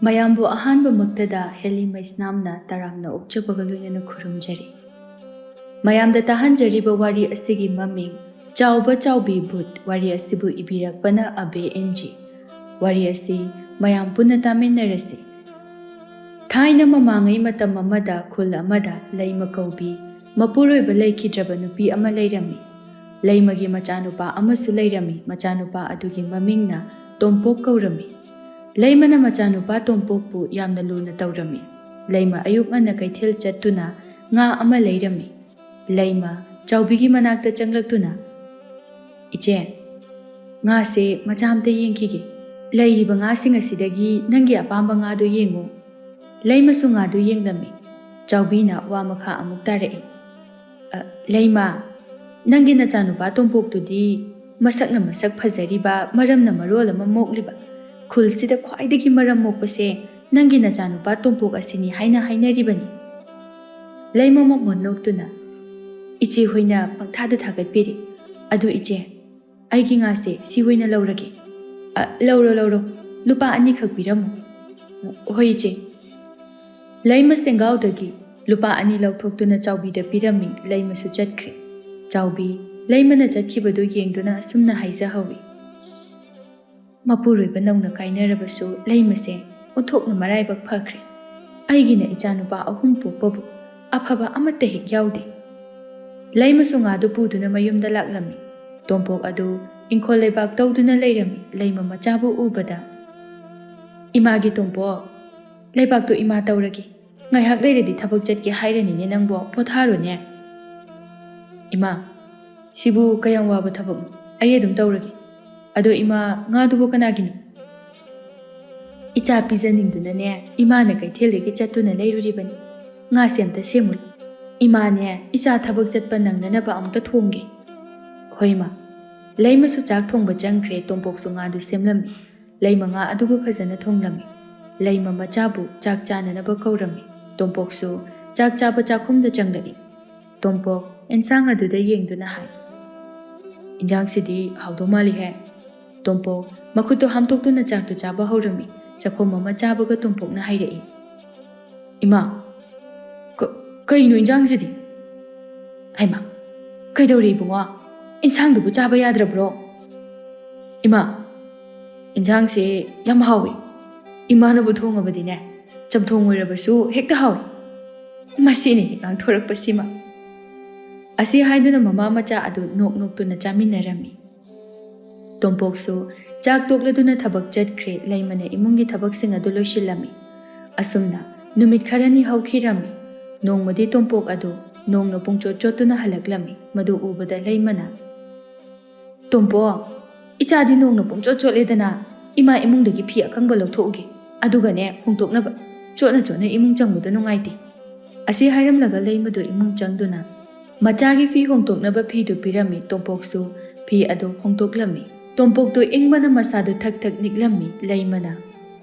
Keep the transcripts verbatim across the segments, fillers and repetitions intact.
ꯃꯌꯥꯝꯕꯨ ꯑꯍꯥꯟꯕꯃꯛꯇꯗ ꯍꯦꯂꯤ ꯃꯩꯁꯅꯥꯝꯅ ꯇꯔꯥꯝꯅ ꯑꯣꯛꯆꯕꯒ ꯂꯣꯏꯅꯅ ꯈꯨꯔꯨꯝꯖꯔꯤ꯫ ꯃꯌꯥꯝꯗ ꯇꯥꯍꯟꯖꯔꯤꯕ ꯋꯥꯔꯤ ꯑꯁꯤꯒꯤ ꯃꯃꯤꯡ ꯆꯥꯎꯕ ꯆꯥꯎꯕꯤ ꯚꯨꯠ꯫ ꯋꯥꯔꯤ ꯑꯁꯤꯕꯨ ꯏꯕꯤꯔꯛꯄꯅ ꯑꯕꯦ ꯑꯦꯟ ꯖꯤ꯫ ꯋꯥꯔꯤ ꯑꯁꯤ ꯃꯌꯥꯝ ꯄꯨꯟꯅ ꯇꯥꯃꯤꯟꯅꯔꯁꯤ꯫ ꯊꯥꯏꯅ ꯃꯃꯥꯡꯉꯩ ꯃꯇꯝ ꯑꯃꯗ ꯈꯨꯜ ꯑꯃꯗ ꯂꯩꯃ ꯀꯧꯕꯤ ꯃꯄꯨꯔꯣꯏꯕ ꯂꯩꯈꯤꯗ꯭ꯔꯕ ꯅꯨꯄꯤ ꯑꯃ ꯂꯩꯔꯝꯃꯤ꯫ ꯂꯩꯃꯒꯤ ꯃꯆꯥꯅꯨꯄꯥ ꯑꯃꯁꯨ ꯂꯩꯔꯝꯃꯤ꯫ ꯃꯆꯥꯅꯨꯄꯥ ꯑꯗꯨꯒꯤ ꯃꯃꯤꯡꯅ ꯇꯣꯝꯄꯣꯛ ꯀꯧꯔꯝꯃꯤ꯫ ꯂꯩꯃꯅ ꯃꯆꯥꯅꯨꯄꯥ ꯇꯣꯝꯄꯣꯛꯄꯨ ꯌꯥꯝꯅ ꯂꯨꯅ ꯇꯧꯔꯝꯃꯤ꯫ ꯂꯩꯃ ꯑꯌꯨꯛ ꯉꯟꯅ ꯀꯩꯊꯦꯜ ꯆꯠꯇꯨꯅ ꯉꯥ ꯑꯃ ꯂꯩꯔꯝꯃꯤ꯫ ꯂꯩꯃ ꯆꯥꯎꯕꯤꯒꯤ ꯃꯅꯥꯛꯇ ꯆꯪꯂꯛꯇꯨꯅ, "ꯏꯆꯦ, ꯉꯥꯁꯦ ꯃꯆꯥ ꯑꯝꯇ ꯌꯦꯡꯈꯤꯒꯦ꯫ ꯂꯩꯔꯤꯕ ꯉꯥꯁꯤꯡ ꯑꯁꯤꯗꯒꯤ ꯅꯪꯒꯤ ꯑꯄꯥꯝꯕ ꯉꯥꯗꯨ ꯌꯦꯡꯉꯨ꯫" ꯂꯩꯃꯁꯨ ꯉꯥꯗꯨ ꯌꯦꯡꯂꯝꯃꯤ꯫ ꯆꯥꯎꯕꯤꯅ ꯋꯥ ꯃꯈꯥ ꯑꯃꯨꯛ ꯇꯥꯔꯛꯏ, "ꯑ, ꯂꯩꯃ, ꯅꯪꯒꯤ ꯅꯆꯥꯅꯨꯄꯥ ꯇꯣꯝꯄꯣꯛꯇꯨꯗꯤ ꯃꯁꯛꯅ ꯃꯁꯛ ꯐꯖꯔꯤꯕ, ꯃꯔꯝꯅ ꯃꯔꯣꯜ ꯑꯃ ꯃꯣꯛꯂꯤꯕ꯫ ꯈꯨꯜꯁꯤꯗ ꯈ꯭ꯋꯥꯏꯗꯒꯤ ꯃꯔꯝ ꯃꯣꯛꯄꯁꯦ ꯅꯪꯒꯤ ꯅꯆꯥꯅꯨꯄꯥ ꯇꯣꯝꯄꯣꯛ ꯑꯁꯤꯅꯤ ꯍꯥꯏꯅ ꯍꯥꯏꯅꯔꯤꯕꯅꯤ꯫" ꯂꯩꯃ ꯃꯣꯃꯣꯟ ꯅꯣꯛꯇꯨꯅ, "ꯏꯆꯦ ꯍꯣꯏꯅ ꯄꯪꯊꯥꯗ ꯊꯥꯒꯠꯄꯤꯔꯤ꯫ ꯑꯗꯨ ꯏꯆꯦ, ꯑꯩꯒꯤ ꯉꯥꯁꯦ ꯁꯤ ꯑꯣꯏꯅ ꯂꯧꯔꯒꯦ꯫" "ꯑ, ꯂꯧꯔꯣ, ꯂꯧꯔꯣ꯫ ꯂꯨꯄꯥ ꯑꯅꯤꯈꯛ ꯄꯤꯔꯝꯃꯨ꯫" "ꯍꯣꯏ, ꯏꯆꯦ꯫" ꯂꯩꯃ ꯁꯦꯡꯒꯥꯎꯗꯒꯤ ꯂꯨꯄꯥ ꯑꯅꯤ ꯂꯧꯊꯣꯛꯇꯨꯅ ꯆꯥꯎꯕꯤꯗ ꯄꯤꯔꯝꯃꯤ꯫ ꯂꯩꯃꯁꯨ ꯆꯠꯈ꯭ꯔꯦ꯫ ꯆꯥꯎꯕꯤ ꯂꯩꯃꯅ ꯆꯠꯈꯤꯕꯗꯨ ꯌꯦꯡꯗꯨꯅ ꯑꯁꯨꯝꯅ ꯍꯥꯏꯖꯍꯧꯏ, "ꯃꯄꯨꯔꯣꯏꯕ ꯅꯧꯅ ꯀꯥꯏꯅꯔꯕꯁꯨ ꯂꯩꯃꯁꯦ ꯑꯣꯟꯊꯣꯛꯅ ꯃꯔꯥꯏꯕꯛ ꯐꯈ꯭ꯔꯦ꯫ ꯑꯩꯒꯤꯅ ꯏꯆꯥꯅꯨꯄꯥ ꯑꯍꯨꯝ ꯄꯣꯛꯄꯕꯨ ꯑꯐꯕ ꯑꯃꯠꯇ ꯍꯦꯛ ꯌꯥꯎꯗꯦ꯫" ꯂꯩꯃꯁꯨ ꯉꯥꯗꯨ ꯄꯨꯗꯨꯅ ꯃꯌꯨꯝꯗ ꯂꯥꯛꯂꯝꯃꯤ꯫ ꯇꯣꯝꯄꯣꯛ ꯑꯗꯨ ꯏꯪꯈꯣꯜ ꯂꯩꯕꯥꯛ ꯇꯧꯗꯨꯅ ꯂꯩꯔꯝꯃꯤ꯫ ꯂꯩꯃ ꯃꯆꯥꯕꯨ ꯎꯕꯗ, "ꯏꯃꯥꯒꯤ ꯇꯣꯝꯄꯣꯛ, ꯂꯩꯕꯥꯛꯇꯨ ꯏꯃꯥ ꯇꯧꯔꯒꯦ꯫ ꯉꯥꯏꯍꯥꯛ ꯂꯩꯔꯗꯤ ꯊꯕꯛ ꯆꯠꯀꯦ ꯍꯥꯏꯔꯅꯤꯅꯦ ꯅꯪꯕꯣ, ꯄꯣꯊꯥꯔꯣꯅꯦ꯫" "ꯏꯃꯥ, ꯁꯤꯕꯨ ꯀꯌꯥꯝ ꯋꯥꯕ ꯊꯕꯛꯅꯣ? ꯑꯩ ꯑꯗꯨꯝ ꯇꯧꯔꯒꯦ꯫ ꯑꯗꯣ ꯏꯃꯥ, ꯉꯥꯗꯨꯕꯨ ꯀꯅꯥꯒꯤꯅꯣ?" "ꯏꯆꯥ ꯄꯤꯖꯅꯤꯡꯗꯨꯅꯅꯦ ꯏꯃꯥꯅ ꯀꯩꯊꯦꯜꯗꯒꯤ ꯆꯠꯇꯨꯅ ꯂꯩꯔꯨꯔꯤꯕꯅꯤ꯫ ꯉꯥꯁꯦ ꯑꯝꯇ ꯁꯦꯝꯃꯨ꯫ ꯏꯃꯥꯅꯦ, ꯏꯆꯥ ꯊꯕꯛ ꯆꯠꯄ ꯅꯪꯅꯅꯕ ꯑꯃꯨꯛꯇ ꯊꯣꯡꯒꯦ꯫" "ꯍꯣꯏ ꯏꯃꯥ꯫" ꯂꯩꯃꯁꯨ ꯆꯥꯛ ꯊꯣꯡꯕ ꯆꯪꯈ꯭ꯔꯦ꯫ ꯇꯣꯝꯄꯣꯛꯁꯨ ꯉꯥꯗꯨ ꯁꯦꯝꯂꯝꯃꯤ꯫ ꯂꯩꯃ ꯉꯥ ꯑꯗꯨꯕꯨ ꯐꯖꯅ ꯊꯣꯡꯂꯝꯃꯤ꯫ ꯂꯩꯃ ꯃꯆꯥꯕꯨ ꯆꯥꯛ ꯆꯥꯅꯅꯕ ꯀꯧꯔꯝꯃꯤ꯫ ꯇꯣꯝꯄꯣꯛꯁꯨ ꯆꯥꯛ ꯆꯥꯕ ꯆꯥꯛꯈꯨꯝꯗ ꯆꯪꯂꯛꯏ꯫ ꯇꯣꯝꯄꯣꯛ ꯑꯦꯟꯁꯥꯡ ꯑꯗꯨꯗ ꯌꯦꯡꯗꯨꯅ ꯍꯥꯏ, "ꯏꯟꯖꯥꯡꯁꯤꯗꯤ ꯍꯥꯎꯗꯧ ꯃꯥꯜꯂꯤꯍꯦ꯫" ꯇꯣꯝꯄꯣꯛ ꯃꯈꯨꯠꯇꯨ ꯍꯥꯝꯗꯣꯛꯇꯨꯅ ꯆꯥꯛꯇꯨ ꯆꯥꯕ ꯍꯧꯔꯝꯃꯤ꯫ ꯆꯥꯛꯈꯣꯝ ꯑꯃ ꯆꯥꯕꯒ ꯇꯣꯝꯄꯣꯛꯅ ꯍꯥꯏꯔꯛꯏ, "ꯏꯃꯥ, ꯀ-, ꯀꯩꯅꯣ ꯏꯟꯖꯥꯡꯁꯤꯗꯤ?" "ꯍꯩꯃꯥ, ꯀꯩꯗꯧꯔꯦ ꯏꯕꯨꯡꯉꯣ? ꯏꯟꯁꯥꯡꯗꯨꯕꯨ ꯆꯥꯕ ꯌꯥꯗ꯭ꯔꯕ꯭ꯔꯣ?" "ꯏꯃꯥ, ꯏꯟꯁꯥꯡꯁꯦ ꯌꯥꯝ ꯍꯥꯎꯋꯤ꯫ ꯏꯃꯥꯅꯕꯨ ꯊꯣꯡꯉꯕꯗꯤꯅꯦ, ꯆꯝꯊꯣꯡ ꯑꯣꯏꯔꯕꯁꯨ ꯍꯦꯛꯇ ꯍꯥꯎꯋꯤ꯫ ꯃꯁꯤꯅ ꯍꯦꯛ ꯉꯥꯡꯊꯣꯔꯛꯄꯁꯤꯃ!" ꯑꯁꯤ ꯍꯥꯏꯗꯨꯅ ꯃꯃꯥ ꯃꯆꯥ ꯑꯗꯨ ꯅꯣꯛ ꯅꯣꯛꯇꯨꯅ ꯆꯥꯃꯤꯟꯅꯔꯝꯃꯤ꯫ ꯇꯣꯝꯄꯣꯛꯁꯨ ꯆꯥꯛ ꯇꯣꯛꯂꯗꯨꯅ ꯊꯕꯛ ꯆꯠꯈ꯭ꯔꯦ꯫ ꯂꯩꯃꯅ ꯏꯃꯨꯡꯒꯤ ꯊꯕꯛꯁꯤꯡ ꯑꯗꯨ ꯂꯣꯏꯁꯤꯜꯂꯝꯃꯤ꯫ ꯑꯁꯨꯝꯅ ꯅꯨꯃꯤꯠ ꯈꯔꯅꯤ ꯍꯧꯈꯤꯔꯝꯃꯤ꯫ ꯅꯣꯡꯃꯗꯤ ꯇꯣꯝꯄꯣꯛ ꯑꯗꯨ ꯅꯣꯡꯅ ꯄꯨꯡꯆꯣꯠ ꯆꯣꯠꯇꯨꯅ ꯍꯜꯂꯛꯂꯝꯃꯤ꯫ ꯃꯗꯨ ꯎꯕꯗ ꯂꯩꯃꯅ, "ꯇꯣꯝꯄꯣꯛ, ꯏꯆꯥꯗꯤ ꯅꯣꯡꯅ ꯄꯨꯡꯆꯣꯠ ꯆꯣꯠꯂꯦꯗꯅ, ꯏꯃꯥ ꯏꯃꯨꯡꯗꯒꯤ ꯐꯤ ꯑꯀꯪꯕ ꯂꯧꯊꯣꯛꯎꯒꯦ, ꯑꯗꯨꯒꯅꯦ ꯍꯣꯡꯗꯣꯛꯅꯕ꯫ ꯆꯣꯠꯅ ꯆꯣꯠꯅ ꯏꯃꯨꯡ ꯆꯪꯕꯗꯣ ꯅꯨꯡꯉꯥꯏꯇꯦ꯫" ꯑꯁꯤ ꯍꯥꯏꯔꯝꯂꯒ ꯂꯩꯃꯗꯨ ꯏꯃꯨꯡ ꯆꯪꯗꯨꯅ ꯃꯆꯥꯒꯤ ꯐꯤ ꯍꯣꯡꯗꯣꯛꯅꯕ ꯐꯤꯗꯨ ꯄꯤꯔꯝꯃꯤ꯫ ꯇꯣꯝꯄꯣꯛꯁꯨ ꯐꯤ ꯑꯗꯨ ꯍꯣꯡꯗꯣꯛꯂꯝꯃꯤ꯫ ꯇꯣꯝꯄꯣꯛꯇꯨ ꯏꯪꯕꯅ ꯃꯁꯥꯗꯨ ꯊꯛ ꯊꯛ ꯅꯤꯛꯂꯝꯃꯤ꯫ ꯂꯩꯃꯅ,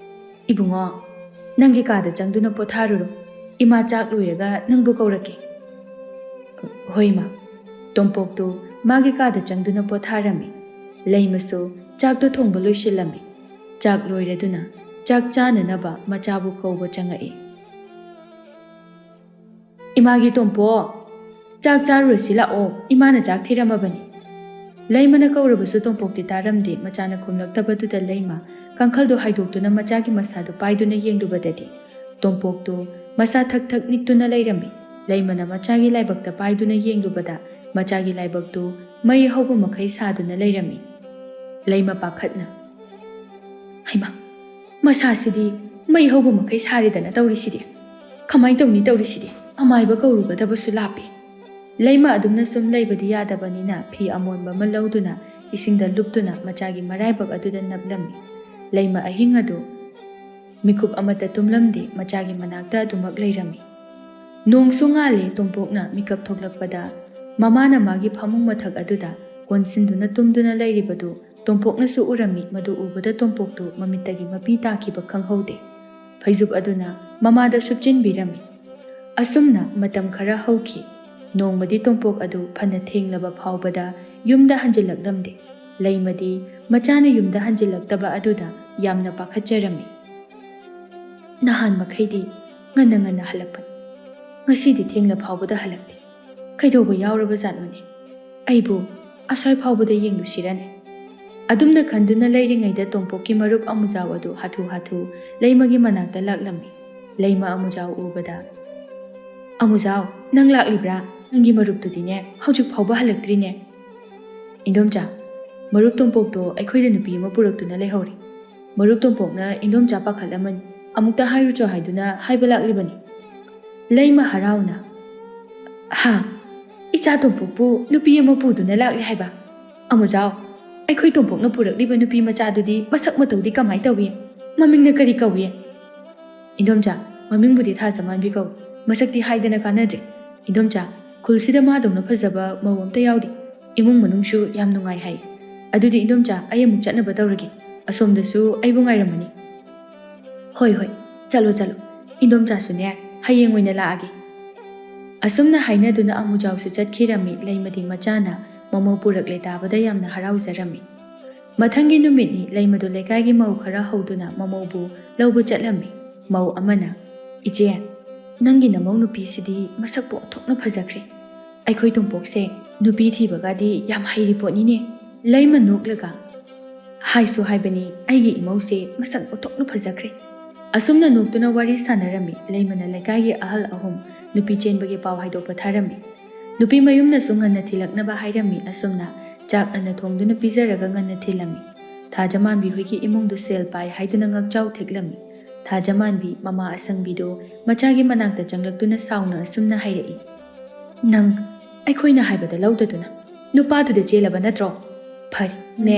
"ꯏꯕꯨꯡꯉꯣ, ꯅꯪꯒꯤ ꯀꯥꯗ ꯆꯪꯗꯨꯅ ꯄꯣꯊꯥꯔꯨꯔꯣ꯫ ꯏꯃꯥ ꯆꯥꯛ ꯂꯣꯏꯔꯒ ꯅꯪꯕꯨ ꯀꯧꯔꯛꯀꯦ꯫" "ꯍꯣꯏ, ꯏꯃꯥ꯫" ꯇꯣꯝꯄꯣꯛꯇꯨ ꯃꯥꯒꯤ ꯀꯥꯗ ꯆꯪꯗꯨꯅ ꯄꯣꯊꯥꯔꯝꯃꯤ꯫ ꯂꯩꯃꯁꯨ ꯆꯥꯛꯇꯨ ꯊꯣꯡꯕ ꯂꯣꯏꯁꯤꯜꯂꯝꯃꯤ꯫ ꯆꯥꯛ ꯂꯣꯏꯔꯗꯨꯅ ꯆꯥꯛ ꯆꯥꯅꯅꯕ ꯃꯆꯥꯕꯨ ꯀꯧꯕ ꯆꯪꯉꯛꯏ꯫ "ꯏꯃꯥꯒꯤ ꯇꯣꯝꯄꯣꯛ, ꯆꯥꯛ ꯆꯥꯔꯨꯔꯁꯤ ꯂꯥꯛꯑꯣ, ꯏꯃꯥꯅ ꯆꯥꯛ ꯊꯤꯔꯝꯃꯕꯅꯤ꯫" ꯂꯩꯃꯅ ꯀꯧꯔꯕꯁꯨ ꯇꯣꯝꯄꯣꯛꯇꯤ ꯇꯥꯔꯝꯗꯦ꯫ ꯃꯆꯥꯅ ꯈꯨꯝꯂꯛꯇꯕꯗꯨꯗ ꯂꯩꯃ ꯀꯥꯡꯈꯜꯗꯨ ꯍꯥꯏꯗꯣꯛꯇꯨꯅ ꯃꯆꯥꯒꯤ ꯃꯁꯥꯗꯨ ꯄꯥꯏꯗꯨꯅ ꯌꯦꯡꯂꯨꯕꯗꯗꯤ ꯇꯣꯝꯄꯣꯛꯇꯨ ꯃꯁꯥ ꯊꯛ ꯊꯛ ꯅꯤꯛꯇꯨꯅ ꯂꯩꯔꯝꯃꯤ꯫ ꯂꯩꯃꯅ ꯃꯆꯥꯒꯤ ꯂꯥꯏꯕꯛꯇ ꯄꯥꯏꯗꯨꯅ ꯌꯦꯡꯂꯨꯕꯗ ꯃꯆꯥꯒꯤ ꯂꯥꯏꯕꯛꯇꯨ ꯃꯩ ꯍꯧꯕ ꯃꯈꯩ ꯁꯥꯗꯨꯅ ꯂꯩꯔꯝꯃꯤ꯫ ꯂꯩꯃ ꯄꯥꯈꯠꯅ, "ꯍꯩꯃꯥ, ꯃꯁꯥꯁꯤꯗꯤ ꯃꯩ ꯍꯧꯕ ꯃꯈꯩ ꯁꯥꯔꯦꯗꯅ ꯇꯧꯔꯤꯁꯤꯗꯤ꯫ ꯀꯃꯥꯏ ꯇꯧꯅꯤ ꯇꯧꯔꯤꯁꯤꯗꯤ? ꯑꯃꯥꯏꯕ ꯀꯧꯔꯨꯒꯗꯕꯁꯨ ꯂꯥꯞꯄꯤ꯫" ꯂꯩꯃ ꯑꯗꯨꯝꯅ ꯁꯨꯝ ꯂꯩꯕꯗꯤ ꯌꯥꯗꯕꯅꯤꯅ ꯐꯤ ꯑꯃꯣꯟꯕ ꯑꯃ ꯂꯧꯗꯨꯅ ꯏꯁꯤꯡꯗ ꯂꯨꯞꯇꯨꯅ ꯃꯆꯥꯒꯤ ꯃꯔꯥꯏꯕꯛ ꯑꯗꯨꯗ ꯅꯞꯂꯝꯃꯤ꯫ ꯂꯩꯃ ꯑꯍꯤꯡ ꯑꯗꯨ ꯃꯤꯀꯨꯞ ꯑꯃꯠꯇ ꯇꯨꯝꯂꯝꯗꯦ, ꯃꯆꯥꯒꯤ ꯃꯅꯥꯛꯇ ꯑꯗꯨꯃꯛ ꯂꯩꯔꯝꯃꯤ꯫ ꯅꯣꯡꯁꯨ ꯉꯥꯜꯂꯦ꯫ ꯇꯣꯝꯄꯣꯛꯅ ꯃꯤꯀꯞ ꯊꯣꯛꯂꯛꯄꯗ ꯃꯃꯥꯅ ꯃꯥꯒꯤ ꯐꯃꯨꯡ ꯃꯊꯛ ꯑꯗꯨꯗ ꯀꯣꯟꯁꯤꯟꯗꯨꯅ ꯇꯨꯝꯗꯨꯅ ꯂꯩꯔꯤꯕꯗꯨ ꯇꯣꯝꯄꯣꯛꯅꯁꯨ ꯎꯔꯝꯃꯤ꯫ ꯃꯗꯨ ꯎꯕꯗ ꯇꯣꯝꯄꯣꯛꯇꯨ ꯃꯃꯤꯠꯇꯒꯤ ꯃꯄꯤ ꯇꯥꯈꯤꯕ ꯈꯪꯍꯧꯗꯦ꯫ ꯐꯩꯖꯨꯞ ꯑꯗꯨꯅ ꯃꯃꯥꯗ ꯁꯨꯞꯆꯤꯟꯕꯤꯔꯝꯃꯤ꯫ ꯑꯁꯨꯝꯅ ꯃꯇꯝ ꯈꯔ ꯍꯧꯈꯤ꯫ ꯅꯣꯡꯃꯗꯤ ꯇꯣꯝꯄꯣꯛ ꯑꯗꯨ ꯐꯅ ꯊꯦꯡꯂꯕ ꯐꯥꯎꯕꯗ ꯌꯨꯝꯗ ꯍꯟꯖꯤꯜꯂꯛꯂꯝꯗꯦ꯫ ꯂꯩꯃꯗꯤ ꯃꯆꯥꯅ ꯌꯨꯝꯗ ꯍꯟꯖꯤꯜꯂꯛꯇꯕ ꯑꯗꯨꯗ ꯌꯥꯝꯅ ꯄꯥꯈꯠꯆꯔꯝꯃꯤ꯫ ꯅꯍꯥꯟ ꯃꯈꯩꯗꯤ ꯉꯟꯅ ꯉꯟꯅ ꯍꯜꯂꯛꯄꯅꯤ꯫ ꯉꯁꯤꯗꯤ ꯊꯦꯡꯂ ꯐꯥꯎꯕꯗ ꯍꯜꯂꯛꯇꯦ꯫ ꯀꯩꯗꯧꯕ ꯌꯥꯎꯔꯕ ꯖꯥꯠꯅꯣꯅꯦ? ꯑꯩꯕꯨ ꯑꯁ꯭ꯋꯥꯏ ꯐꯥꯎꯕꯗ ꯌꯦꯡꯂꯨꯁꯤꯔꯅꯦ?" ꯑꯗꯨꯝꯅ ꯈꯟꯗꯨꯅ ꯂꯩꯔꯤꯉꯩꯗ ꯇꯣꯝꯄꯣꯛꯀꯤ ꯃꯔꯨꯞ ꯑꯃꯨꯖꯥꯎ ꯑꯗꯨ ꯍꯥꯊꯨ ꯍꯥꯊꯨ ꯂꯩꯃꯒꯤ ꯃꯅꯥꯛꯇ ꯂꯥꯛꯂꯝꯃꯤ꯫ ꯂꯩꯃ ꯑꯃꯨꯖꯥꯎ ꯎꯕꯗ, "ꯑꯃꯨꯖꯥꯎ, ꯅꯪ ꯂꯥꯛꯂꯤꯕ꯭ꯔꯥ? ꯅꯪꯒꯤ ꯃꯔꯨꯞꯇꯨꯗꯤꯅꯦ, ꯍꯧꯖꯤꯛ ꯐꯥꯎꯕ ꯍꯜꯂꯛꯇ꯭ꯔꯤꯅꯦ꯫" "ꯏꯟꯗꯣꯝꯆꯥ, ꯃꯔꯨꯞ ꯇꯣꯝꯄꯣꯛꯇꯣ ꯑꯩꯈꯣꯏꯗ ꯅꯨꯄꯤ ꯑꯃ ꯄꯨꯔꯛꯇꯨꯅ ꯂꯩꯍꯧꯔꯦ꯫ ꯃꯔꯨꯞ ꯇꯣꯝꯄꯣꯛꯅ ꯏꯟꯗꯣꯝꯆꯥ ꯄꯥꯈꯠꯂꯝꯃꯅꯤ꯫ ꯑꯃꯨꯛꯇ ꯍꯥꯏꯔꯨꯆꯣ ꯍꯥꯏꯗꯨꯅ ꯍꯥꯏꯕ ꯂꯥꯛꯂꯤꯕꯅꯤ꯫" ꯂꯩꯃ ꯍꯔꯥꯎꯅ, "ꯍꯥ? ꯏꯆꯥ ꯇꯣꯝꯄꯣꯛꯄꯨ ꯅꯨꯄꯤ ꯑꯃ ꯄꯨꯗꯨꯅ ꯂꯥꯛꯂꯦ ꯍꯥꯏꯕ? ꯑꯃꯨꯖꯥꯎ, ꯑꯩꯈꯣꯏ ꯇꯣꯝꯄꯣꯛꯅ ꯄꯨꯔꯛꯂꯤꯕ ꯅꯨꯄꯤ ꯃꯆꯥꯗꯨꯗꯤ ꯃꯁꯛ ꯃꯇꯧꯗꯤ ꯀꯃꯥꯏ ꯇꯧꯏ? ꯃꯃꯤꯡꯅ ꯀꯔꯤ ꯀꯧꯏ?" "ꯏꯟꯗꯣꯝꯆꯥ, ꯃꯃꯤꯡꯕꯨꯗꯤ ꯊꯥꯖꯃꯥꯟꯕꯤ ꯀꯧꯏ꯫ ꯃꯁꯛꯇꯤ ꯍꯥꯏꯗꯅ ꯀꯥꯟꯅꯗ꯭ꯔꯦ꯫ ꯏꯟꯗꯣꯝꯆꯥ, ꯈꯨꯜꯁꯤꯗ ꯃꯥꯗꯧꯅ ꯐꯖꯕ ꯃꯧ ꯑꯝꯇ ꯌꯥꯎꯗꯦ꯫ ꯏꯃꯨꯡ ꯃꯅꯨꯡꯁꯨ ꯌꯥꯝ ꯅꯨꯡꯉꯥꯏ ꯍꯥꯏ꯫ ꯑꯗꯨꯗꯤ ꯏꯟꯗꯣꯝꯆꯥ, ꯑꯩ ꯑꯃꯨꯛ ꯆꯠꯅꯕ ꯇꯧꯔꯒꯦ꯫ ꯑꯁꯣꯝꯗꯁꯨ ꯑꯩꯕꯨ ꯉꯥꯏꯔꯝꯃꯅꯤ꯫" "ꯍꯣꯏ, ꯍꯣꯏ, ꯆꯠꯂꯣ, ꯆꯠꯂꯣ꯫ ꯏꯟꯗꯣꯝꯆꯥꯁꯨꯅꯦ, ꯍꯌꯦꯡ ꯑꯣꯏꯅ ꯂꯥꯛꯑꯒꯦ꯫" ꯑꯁꯨꯝꯅ ꯍꯥꯏꯅꯗꯨꯅ ꯑꯃꯨꯖꯥꯎꯁꯨ ꯆꯠꯈꯤꯔꯝꯃꯤ꯫ ꯂꯩꯃꯗꯤ ꯃꯆꯥꯅ ꯃꯃꯧ ꯄꯨꯔꯛꯂꯦ ꯇꯥꯕꯗ ꯌꯥꯝꯅ ꯍꯔꯥꯎꯖꯔꯝꯃꯤ꯫ ꯃꯊꯪꯒꯤ ꯅꯨꯃꯤꯠꯅꯤ꯫ ꯂꯩꯃꯗꯨ ꯂꯩꯀꯥꯏꯒꯤ ꯃꯧ ꯈꯔ ꯍꯧꯗꯨꯅ ꯃꯃꯧꯕꯨ ꯂꯧꯕ ꯆꯠꯂꯝꯃꯤ꯫ ꯃꯧ ꯑꯃꯅ, "ꯏꯆꯦ, ꯅꯪꯒꯤ ꯅꯃꯧ ꯅꯨꯄꯤꯁꯤꯗꯤ ꯃꯁꯛꯄꯨ ꯑꯣꯟꯊꯣꯛꯅ ꯐꯖꯈ꯭ꯔꯦ꯫ ꯑꯩꯈꯣꯏ ꯇꯣꯝꯄꯣꯛꯁꯦ ꯅꯨꯄꯤ ꯊꯤꯕꯒꯗꯤ ꯌꯥꯝ ꯍꯩꯔꯤ ꯄꯣꯠꯅꯤꯅꯦ꯫" ꯂꯩꯃ ꯅꯣꯛꯂꯒ, "ꯍꯥꯏꯁꯨ ꯍꯥꯏꯕꯅꯤ, ꯑꯩꯒꯤ ꯏꯃꯧꯁꯦ ꯃꯁꯛ ꯑꯣꯟꯊꯣꯛꯅ ꯐꯖꯈ꯭ꯔꯦ꯫" ꯑꯁꯨꯝꯅ ꯅꯣꯛꯇꯨꯅ ꯋꯥꯔꯤ ꯁꯥꯟꯅꯔꯝꯃꯤ꯫ ꯂꯩꯃꯅ ꯂꯩꯀꯥꯏꯒꯤ ꯑꯍꯜ ꯑꯍꯨꯝ ꯅꯨꯄꯤ ꯆꯦꯟꯕꯒꯤ ꯄꯥꯎ ꯍꯥꯏꯗꯣꯛꯄ ꯊꯥꯔꯝꯃꯤ꯫ ꯅꯨꯄꯤ ꯃꯌꯨꯝꯅꯁꯨ ꯉꯟꯅ ꯊꯤꯜꯂꯛꯅꯕ ꯍꯥꯏꯔꯝꯃꯤ꯫ ꯑꯁꯨꯝꯅ ꯆꯥꯛ ꯉꯟꯅ ꯊꯣꯡꯗꯨꯅ ꯄꯤꯖꯔꯒ ꯉꯟꯅ ꯊꯤꯜꯂꯝꯃꯤ꯫ ꯊꯥꯖꯃꯥꯟꯕꯤ ꯍꯣꯏꯒꯤ ꯏꯃꯨꯡꯗꯨ ꯁꯦꯜ ꯄꯥꯏ ꯍꯥꯏꯗꯨꯅ ꯉꯛꯆꯥꯎ ꯊꯦꯛꯂꯝꯃꯤ꯫ ꯊꯥꯖꯃꯥꯟꯕꯤ, ꯃꯃꯥ ꯑꯁꯪꯕꯤꯗꯨ ꯃꯆꯥꯒꯤ ꯃꯅꯥꯛꯇ ꯆꯪꯂꯛꯇꯨꯅ ꯁꯥꯎꯅ ꯑꯁꯨꯝꯅ ꯍꯥꯏꯔꯛꯏ, "ꯅꯪ ꯑꯩꯈꯣꯏꯅ ꯍꯥꯏꯕꯗ ꯂꯧꯗꯗꯨꯅ ꯅꯨꯄꯥꯗꯨꯗ ꯆꯦꯜꯂꯕ ꯅꯠꯇ꯭ꯔꯣ? ꯐꯔꯦ, ꯅꯦ,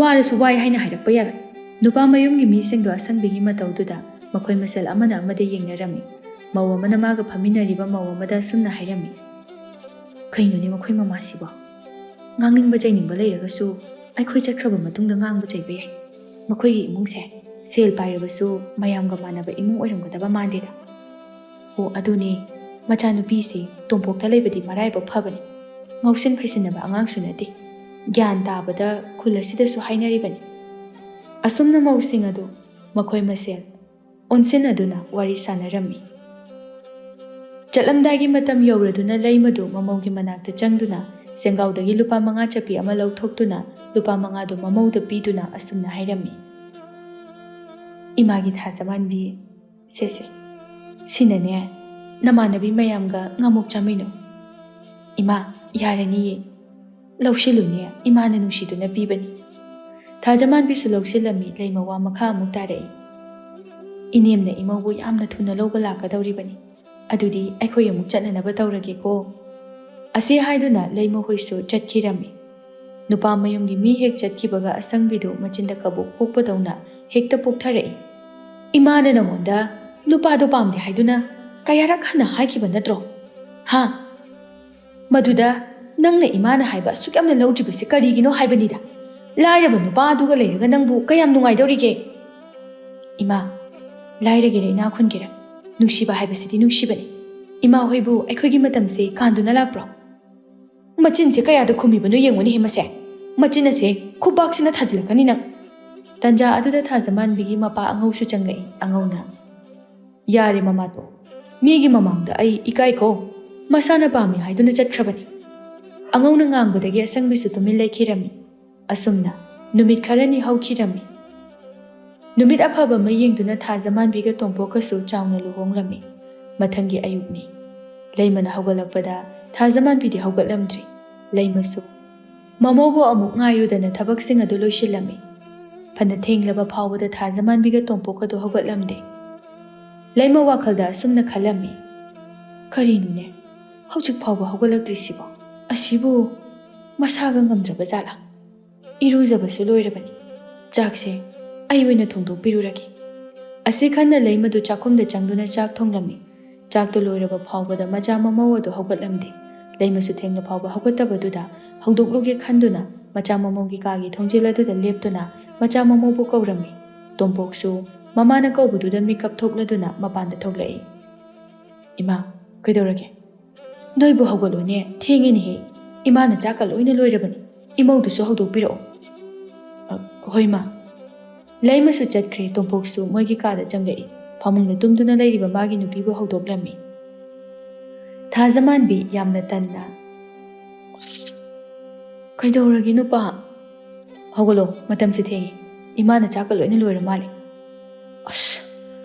ꯋꯥꯔꯁꯨ ꯋꯥꯏ ꯍꯥꯏꯅ ꯍꯥꯏꯔꯛꯄ ꯌꯥꯔꯣꯏ꯫" ꯅꯨꯄꯥ ꯃꯌꯨꯝꯒꯤ ꯃꯤꯁꯤꯡꯗꯣ ꯑꯁꯪꯕꯤꯒꯤ ꯃꯇꯧꯗꯨꯗ ꯃꯈꯣꯏ ꯃꯁꯦꯜ ꯑꯃꯅ ꯑꯃꯗ ꯌꯦꯡꯅꯔꯝꯃꯤ꯫ ꯃꯧ ꯑꯃꯅ ꯃꯥꯒ ꯐꯝꯃꯤꯟꯅꯔꯤꯕ ꯃꯧ ꯑꯃꯗ ꯑꯁꯨꯝꯅ ꯍꯥꯏꯔꯝꯃꯤ, "ꯀꯩꯅꯣꯅꯦ ꯃꯈꯣꯏ ꯃꯃꯥꯁꯤꯕꯣ? ꯉꯥꯡꯅꯤꯡꯕ ꯆꯩꯅꯤꯡꯕ ꯂꯩꯔꯒꯁꯨ ꯑꯩꯈꯣꯏ ꯆꯠꯈ꯭ꯔꯕ ꯃꯇꯨꯡꯗ ꯉꯥꯡꯕ ꯆꯩꯕ ꯌꯥꯏ꯫ ꯃꯈꯣꯏꯒꯤ ꯏꯃꯨꯡꯁꯦ ꯁꯦꯜ ꯄꯥꯏꯔꯕꯁꯨ ꯃꯌꯥꯝꯒ ꯃꯥꯟꯅꯕ ꯏꯃꯨꯡ ꯑꯣꯏꯔꯝꯒꯗꯕ ꯃꯥꯟꯗꯦꯗ꯫ ꯑꯣ, ꯑꯗꯨꯅꯦ, ꯃꯆꯥꯅꯨꯄꯤꯁꯤ ꯇꯣꯝꯄꯣꯛꯇ ꯂꯩꯕꯗꯤ ꯃꯔꯥꯏꯕꯛ ꯐꯕꯅꯤ꯫ ꯉꯥꯎꯁꯤꯟ ꯐꯩꯁꯤꯟꯅꯕ ꯑꯉꯥꯡꯁꯨ ꯅꯠꯇꯦ꯫ ꯒ꯭ꯌꯥꯟ ꯇꯥꯕꯗ ꯈꯨꯜ ꯑꯁꯤꯗꯁꯨ ꯍꯥꯏꯅꯔꯤꯕꯅꯤ꯫" ꯑꯁꯨꯝꯅ ꯃꯧꯁꯤꯡ ꯑꯗꯨ ꯃꯈꯣꯏ ꯃꯁꯦꯜ ꯑꯣꯟꯁꯤꯟꯅꯗꯨꯅ ꯋꯥꯔꯤ ꯁꯥꯟꯅꯔꯝꯃꯤ꯫ ꯆꯠꯂꯝꯗꯥꯏꯒꯤ ꯃꯇꯝ ꯌꯧꯔꯗꯨꯅ ꯂꯩꯃꯗꯨ ꯃꯃꯧꯒꯤ ꯃꯅꯥꯛꯇ ꯆꯪꯗꯨꯅ ꯁꯦꯡꯒꯥꯎꯗꯒꯤ ꯂꯨꯄꯥ ꯃꯉꯥ ꯆꯠꯄꯤ ꯑꯃ ꯂꯧꯊꯣꯛꯇꯨꯅ ꯂꯨꯄꯥ ꯃꯉꯥꯗꯨ ꯃꯃꯧꯗ ꯄꯤꯗꯨꯅ ꯑꯁꯨꯝꯅ ꯍꯥꯏꯔꯝꯃꯤ, "ꯏꯃꯥꯒꯤ ꯊꯥꯖꯃꯥꯟꯕꯤ, ꯁꯦꯁꯦ, ꯁꯤꯅꯅꯦ ꯅꯃꯥꯟꯅꯕꯤ ꯃꯌꯥꯝꯒ ꯉꯥꯃꯣꯛ ꯆꯥꯃꯤꯟꯅꯧ꯫ ꯏꯃꯥ, ꯌꯥꯔꯅꯤꯌꯦ, ꯂꯧꯁꯤꯜꯂꯨꯅꯦ, ꯏꯃꯥꯅ ꯅꯨꯡꯁꯤꯗꯨꯅ ꯄꯤꯕꯅꯤ"꯫ ꯊꯥꯖꯃꯥꯟꯕꯤꯁꯨ ꯂꯧꯁꯤꯜꯂꯝꯃꯤ꯫ ꯂꯩꯃ ꯋꯥ ꯃꯈꯥ ꯑꯃꯨꯛ ꯇꯥꯔꯛꯏ, "ꯏꯅꯦꯝꯅ ꯏꯃꯧꯕꯨ ꯌꯥꯝꯅ ꯊꯨꯅ ꯂꯧꯕ ꯂꯥꯛꯀꯗꯧꯔꯤꯕꯅꯤ꯫ ꯑꯗꯨꯗꯤ ꯑꯩꯈꯣꯏ ꯑꯃꯨꯛ ꯆꯠꯅꯅꯕ ꯇꯧꯔꯒꯦꯀꯣ"꯫ ꯑꯁꯤ ꯍꯥꯏꯗꯨꯅ ꯂꯩꯃꯍꯣꯏꯁꯨ ꯆꯠꯈꯤꯔꯝꯃꯤ꯫ ꯅꯨꯄꯥ ꯃꯌꯨꯝꯒꯤ ꯃꯤ ꯍꯦꯛ ꯆꯠꯈꯤꯕꯒ ꯑꯁꯪꯕꯤꯗꯨ ꯃꯆꯤꯟꯗ ꯀꯕꯣꯛ ꯄꯣꯛꯄꯗꯧꯅ ꯍꯦꯛꯇ ꯄꯣꯛꯊꯔꯛꯏ꯫ "ꯏꯃꯥꯅ ꯅꯉꯣꯟꯗ ꯅꯨꯄꯥꯗꯣ ꯄꯥꯝꯗꯦ ꯍꯥꯏꯗꯨꯅ ꯀꯌꯥꯔꯛ ꯍꯟꯅ ꯍꯥꯏꯈꯤꯕ ꯅꯠꯇ꯭ꯔꯣ? ꯍꯥ? ꯃꯗꯨꯗ ꯅꯪꯅ ꯏꯃꯥꯅ ꯍꯥꯏꯕ ꯑꯁꯨꯛ ꯌꯥꯝꯅ ꯂꯧꯗ꯭ꯔꯤꯕꯁꯤ ꯀꯔꯤꯒꯤꯅꯣ ꯍꯥꯏꯕꯅꯤꯗ꯫ ꯂꯥꯏꯔꯕ ꯅꯨꯄꯥ ꯑꯗꯨꯒ ꯂꯩꯔꯒ ꯅꯪꯕꯨ ꯀꯌꯥꯝ ꯅꯨꯡꯉꯥꯏꯗꯧꯔꯤꯒꯦ?" "ꯏꯃꯥ, ꯂꯥꯏꯔꯒꯦꯔꯥ ꯏꯅꯥꯛ ꯈꯨꯟꯒꯦꯔꯥ, ꯅꯨꯡꯁꯤꯕ ꯍꯥꯏꯕꯁꯤꯗꯤ ꯅꯨꯡꯁꯤꯕꯅꯤ꯫ ꯏꯃꯥ ꯍꯣꯏꯕꯨ ꯑꯩꯈꯣꯏꯒꯤ ꯃꯇꯝꯁꯦ ꯀꯥꯟꯗꯨꯅ ꯂꯥꯛꯄ꯭ꯔꯣ?" ꯃꯆꯤꯟꯁꯦ ꯀꯌꯥꯗ ꯈꯨꯝꯃꯤꯕꯅꯣ ꯌꯦꯡꯉꯨꯅꯦꯍꯦ ꯃꯁꯦ꯫ ꯃꯆꯤꯟ ꯑꯁꯦ ꯈꯨꯕꯥꯛꯁꯤꯅ ꯊꯥꯖꯤꯜꯂꯛꯀꯅꯤ ꯅꯪ꯫ ꯇꯟꯖꯥ ꯑꯗꯨꯗ ꯊꯥꯖꯃꯥꯟꯕꯤꯒꯤ ꯃꯄꯥ ꯑꯉꯧꯁꯨ ꯆꯪꯂꯛꯏ꯫ ꯑꯉꯧꯅ, "ꯌꯥꯔꯦ ꯃꯃꯥꯇꯣ, ꯃꯤꯒꯤ ꯃꯃꯥꯡꯗ ꯑꯩ ꯏꯀꯥꯏꯀꯣ꯫ ꯃꯁꯥꯅ ꯄꯥꯝꯃꯤ ꯍꯥꯏꯗꯨꯅ ꯆꯠꯈ꯭ꯔꯕꯅꯤ"꯫ ꯑꯉꯧꯅ ꯉꯥꯡꯕꯗꯒꯤ ꯑꯁꯪꯕꯤꯁꯨ ꯇꯨꯃꯤꯟ ꯂꯩꯈꯤꯔꯝꯃꯤ꯫ ꯑꯁꯨꯝꯅ ꯅꯨꯃꯤꯠ ꯈꯔꯅꯤ ꯍꯧꯈꯤꯔꯝꯃꯤ꯫ ꯅꯨꯃꯤꯠ ꯑꯐꯕ ꯑꯃ ꯌꯦꯡꯗꯨꯅ ꯊꯥꯖꯃꯥꯟꯕꯤꯒ ꯇꯣꯝꯄꯣꯛꯀꯁꯨ ꯆꯥꯎꯅ ꯂꯨꯍꯣꯡꯂꯝꯃꯤ꯫ ꯃꯊꯪꯒꯤ ꯑꯌꯨꯛꯅꯤ꯫ ꯂꯩꯃꯅ ꯍꯧꯒꯠꯂꯛꯄꯗ ꯊꯥꯖꯃꯥꯟꯕꯤꯗꯤ ꯍꯧꯒꯠꯂꯝꯗ꯭ꯔꯤ꯫ ꯂꯩꯃꯁꯨ ꯃꯃꯧꯕꯨ ꯑꯃꯨꯛ ꯉꯥꯏꯔꯨꯗꯅ ꯊꯕꯛꯁꯤꯡ ꯑꯗꯨ ꯂꯣꯏꯁꯤꯜꯂꯝꯃꯤ꯫ ꯐꯅ ꯊꯦꯡꯂꯕ ꯐꯥꯎꯕꯗ ꯊꯥꯖꯃꯥꯟꯕꯤꯒ ꯇꯣꯝꯄꯣꯛꯀꯗꯨ ꯍꯧꯒꯠꯂꯝꯗꯦ꯫ ꯂꯩꯃ ꯋꯥꯈꯜꯗ ꯑꯁꯨꯝꯅ ꯈꯜꯂꯝꯃꯤ, "ꯀꯔꯤꯅꯣꯅꯦ, ꯍꯧꯖꯤꯛ ꯐꯥꯎꯕ ꯍꯧꯒꯠꯂꯛꯇ꯭ꯔꯤꯁꯤꯕꯣ? ꯑꯁꯤꯕꯨ ꯃꯁꯥꯒ ꯉꯝꯗ꯭ꯔꯕ ꯖꯥꯠꯂꯥ? ꯏꯔꯨꯖꯕꯁꯨ ꯂꯣꯏꯔꯕꯅꯤ꯫ ꯆꯥꯛꯁꯦ ꯑꯩ ꯑꯣꯏꯅ ꯊꯣꯡꯗꯣꯛꯄꯤꯔꯨꯔꯒꯦ"꯫ ꯑꯁꯤ ꯈꯟꯅ ꯂꯩꯃꯗꯨ ꯆꯥꯛꯈꯨꯝꯗ ꯆꯪꯗꯨꯅ ꯆꯥꯛ ꯊꯣꯡꯂꯝꯃꯤ꯫ ꯆꯥꯛꯇꯨ ꯂꯣꯏꯔꯕ ꯐꯥꯎꯕꯗ ꯃꯆꯥ ꯃꯃꯧ ꯑꯗꯨ ꯍꯧꯒꯠꯂꯝꯗꯦ꯫ ꯂꯩꯃꯁꯨ ꯊꯦꯡꯅ ꯐꯥꯎꯕ ꯍꯧꯒꯠꯇꯕꯗꯨꯗ ꯍꯧꯗꯣꯛꯂꯨꯒꯦ ꯈꯟꯗꯨꯅ ꯃꯆꯥ ꯃꯃꯧꯒꯤ ꯀꯥꯒꯤ ꯊꯣꯡꯖꯤꯜ ꯑꯗꯨꯗ ꯂꯦꯞꯇꯨꯅ ꯃꯆꯥ ꯃꯃꯧꯕꯨ ꯀꯧꯔꯝꯃꯤ꯫ ꯇꯣꯝꯄꯣꯛꯁꯨ ꯃꯃꯥꯅ ꯀꯧꯕꯗꯨꯗ ꯃꯤꯀꯞ ꯊꯣꯛꯂꯗꯨꯅ ꯃꯄꯥꯟꯗ ꯊꯣꯛꯂꯛꯏ꯫ "ꯏꯃꯥ, ꯀꯩꯗꯧꯔꯒꯦ? ꯅꯣꯏꯕꯨ ꯍꯧꯒꯠꯂꯣꯅꯦ, ꯊꯦꯡꯉꯦꯅꯦꯍꯦ꯫ ꯏꯃꯥꯅ ꯆꯥꯛꯀ ꯂꯣꯏꯅ ꯂꯣꯏꯔꯕꯅꯤ꯫ ꯏꯃꯧꯗꯨꯁꯨ ꯍꯧꯗꯣꯛꯄꯤꯔꯛꯑꯣ"꯫ "ꯑ, ꯍꯣꯏ ꯃꯥ"꯫ ꯂꯩꯃꯁꯨ ꯆꯠꯈ꯭ꯔꯦ꯫ ꯇꯣꯝꯄꯣꯛꯁꯨ ꯃꯣꯏꯒꯤ ꯀꯥꯗ ꯆꯪꯂꯛꯏ꯫ ꯐꯃꯨꯡꯗ ꯇꯨꯝꯗꯨꯅ ꯂꯩꯔꯤꯕ ꯃꯥꯒꯤ ꯅꯨꯄꯤꯕꯨ ꯍꯧꯗꯣꯛꯂꯝꯃꯤ꯫ ꯊꯥꯖꯃꯥꯟꯕꯤ ꯌꯥꯝꯅ ꯇꯟꯅ, "ꯀꯩꯗꯧꯔꯒꯦ ꯅꯨꯄꯥ? ꯍꯧꯒꯠꯂꯣ, ꯃꯇꯝꯁꯦ ꯊꯦꯡꯉꯦ꯫ ꯏꯃꯥꯅ ꯆꯥꯛꯀ ꯂꯣꯏꯅ ꯂꯣꯏꯔ ꯃꯥꯜꯂꯦ꯫ ꯑꯁ,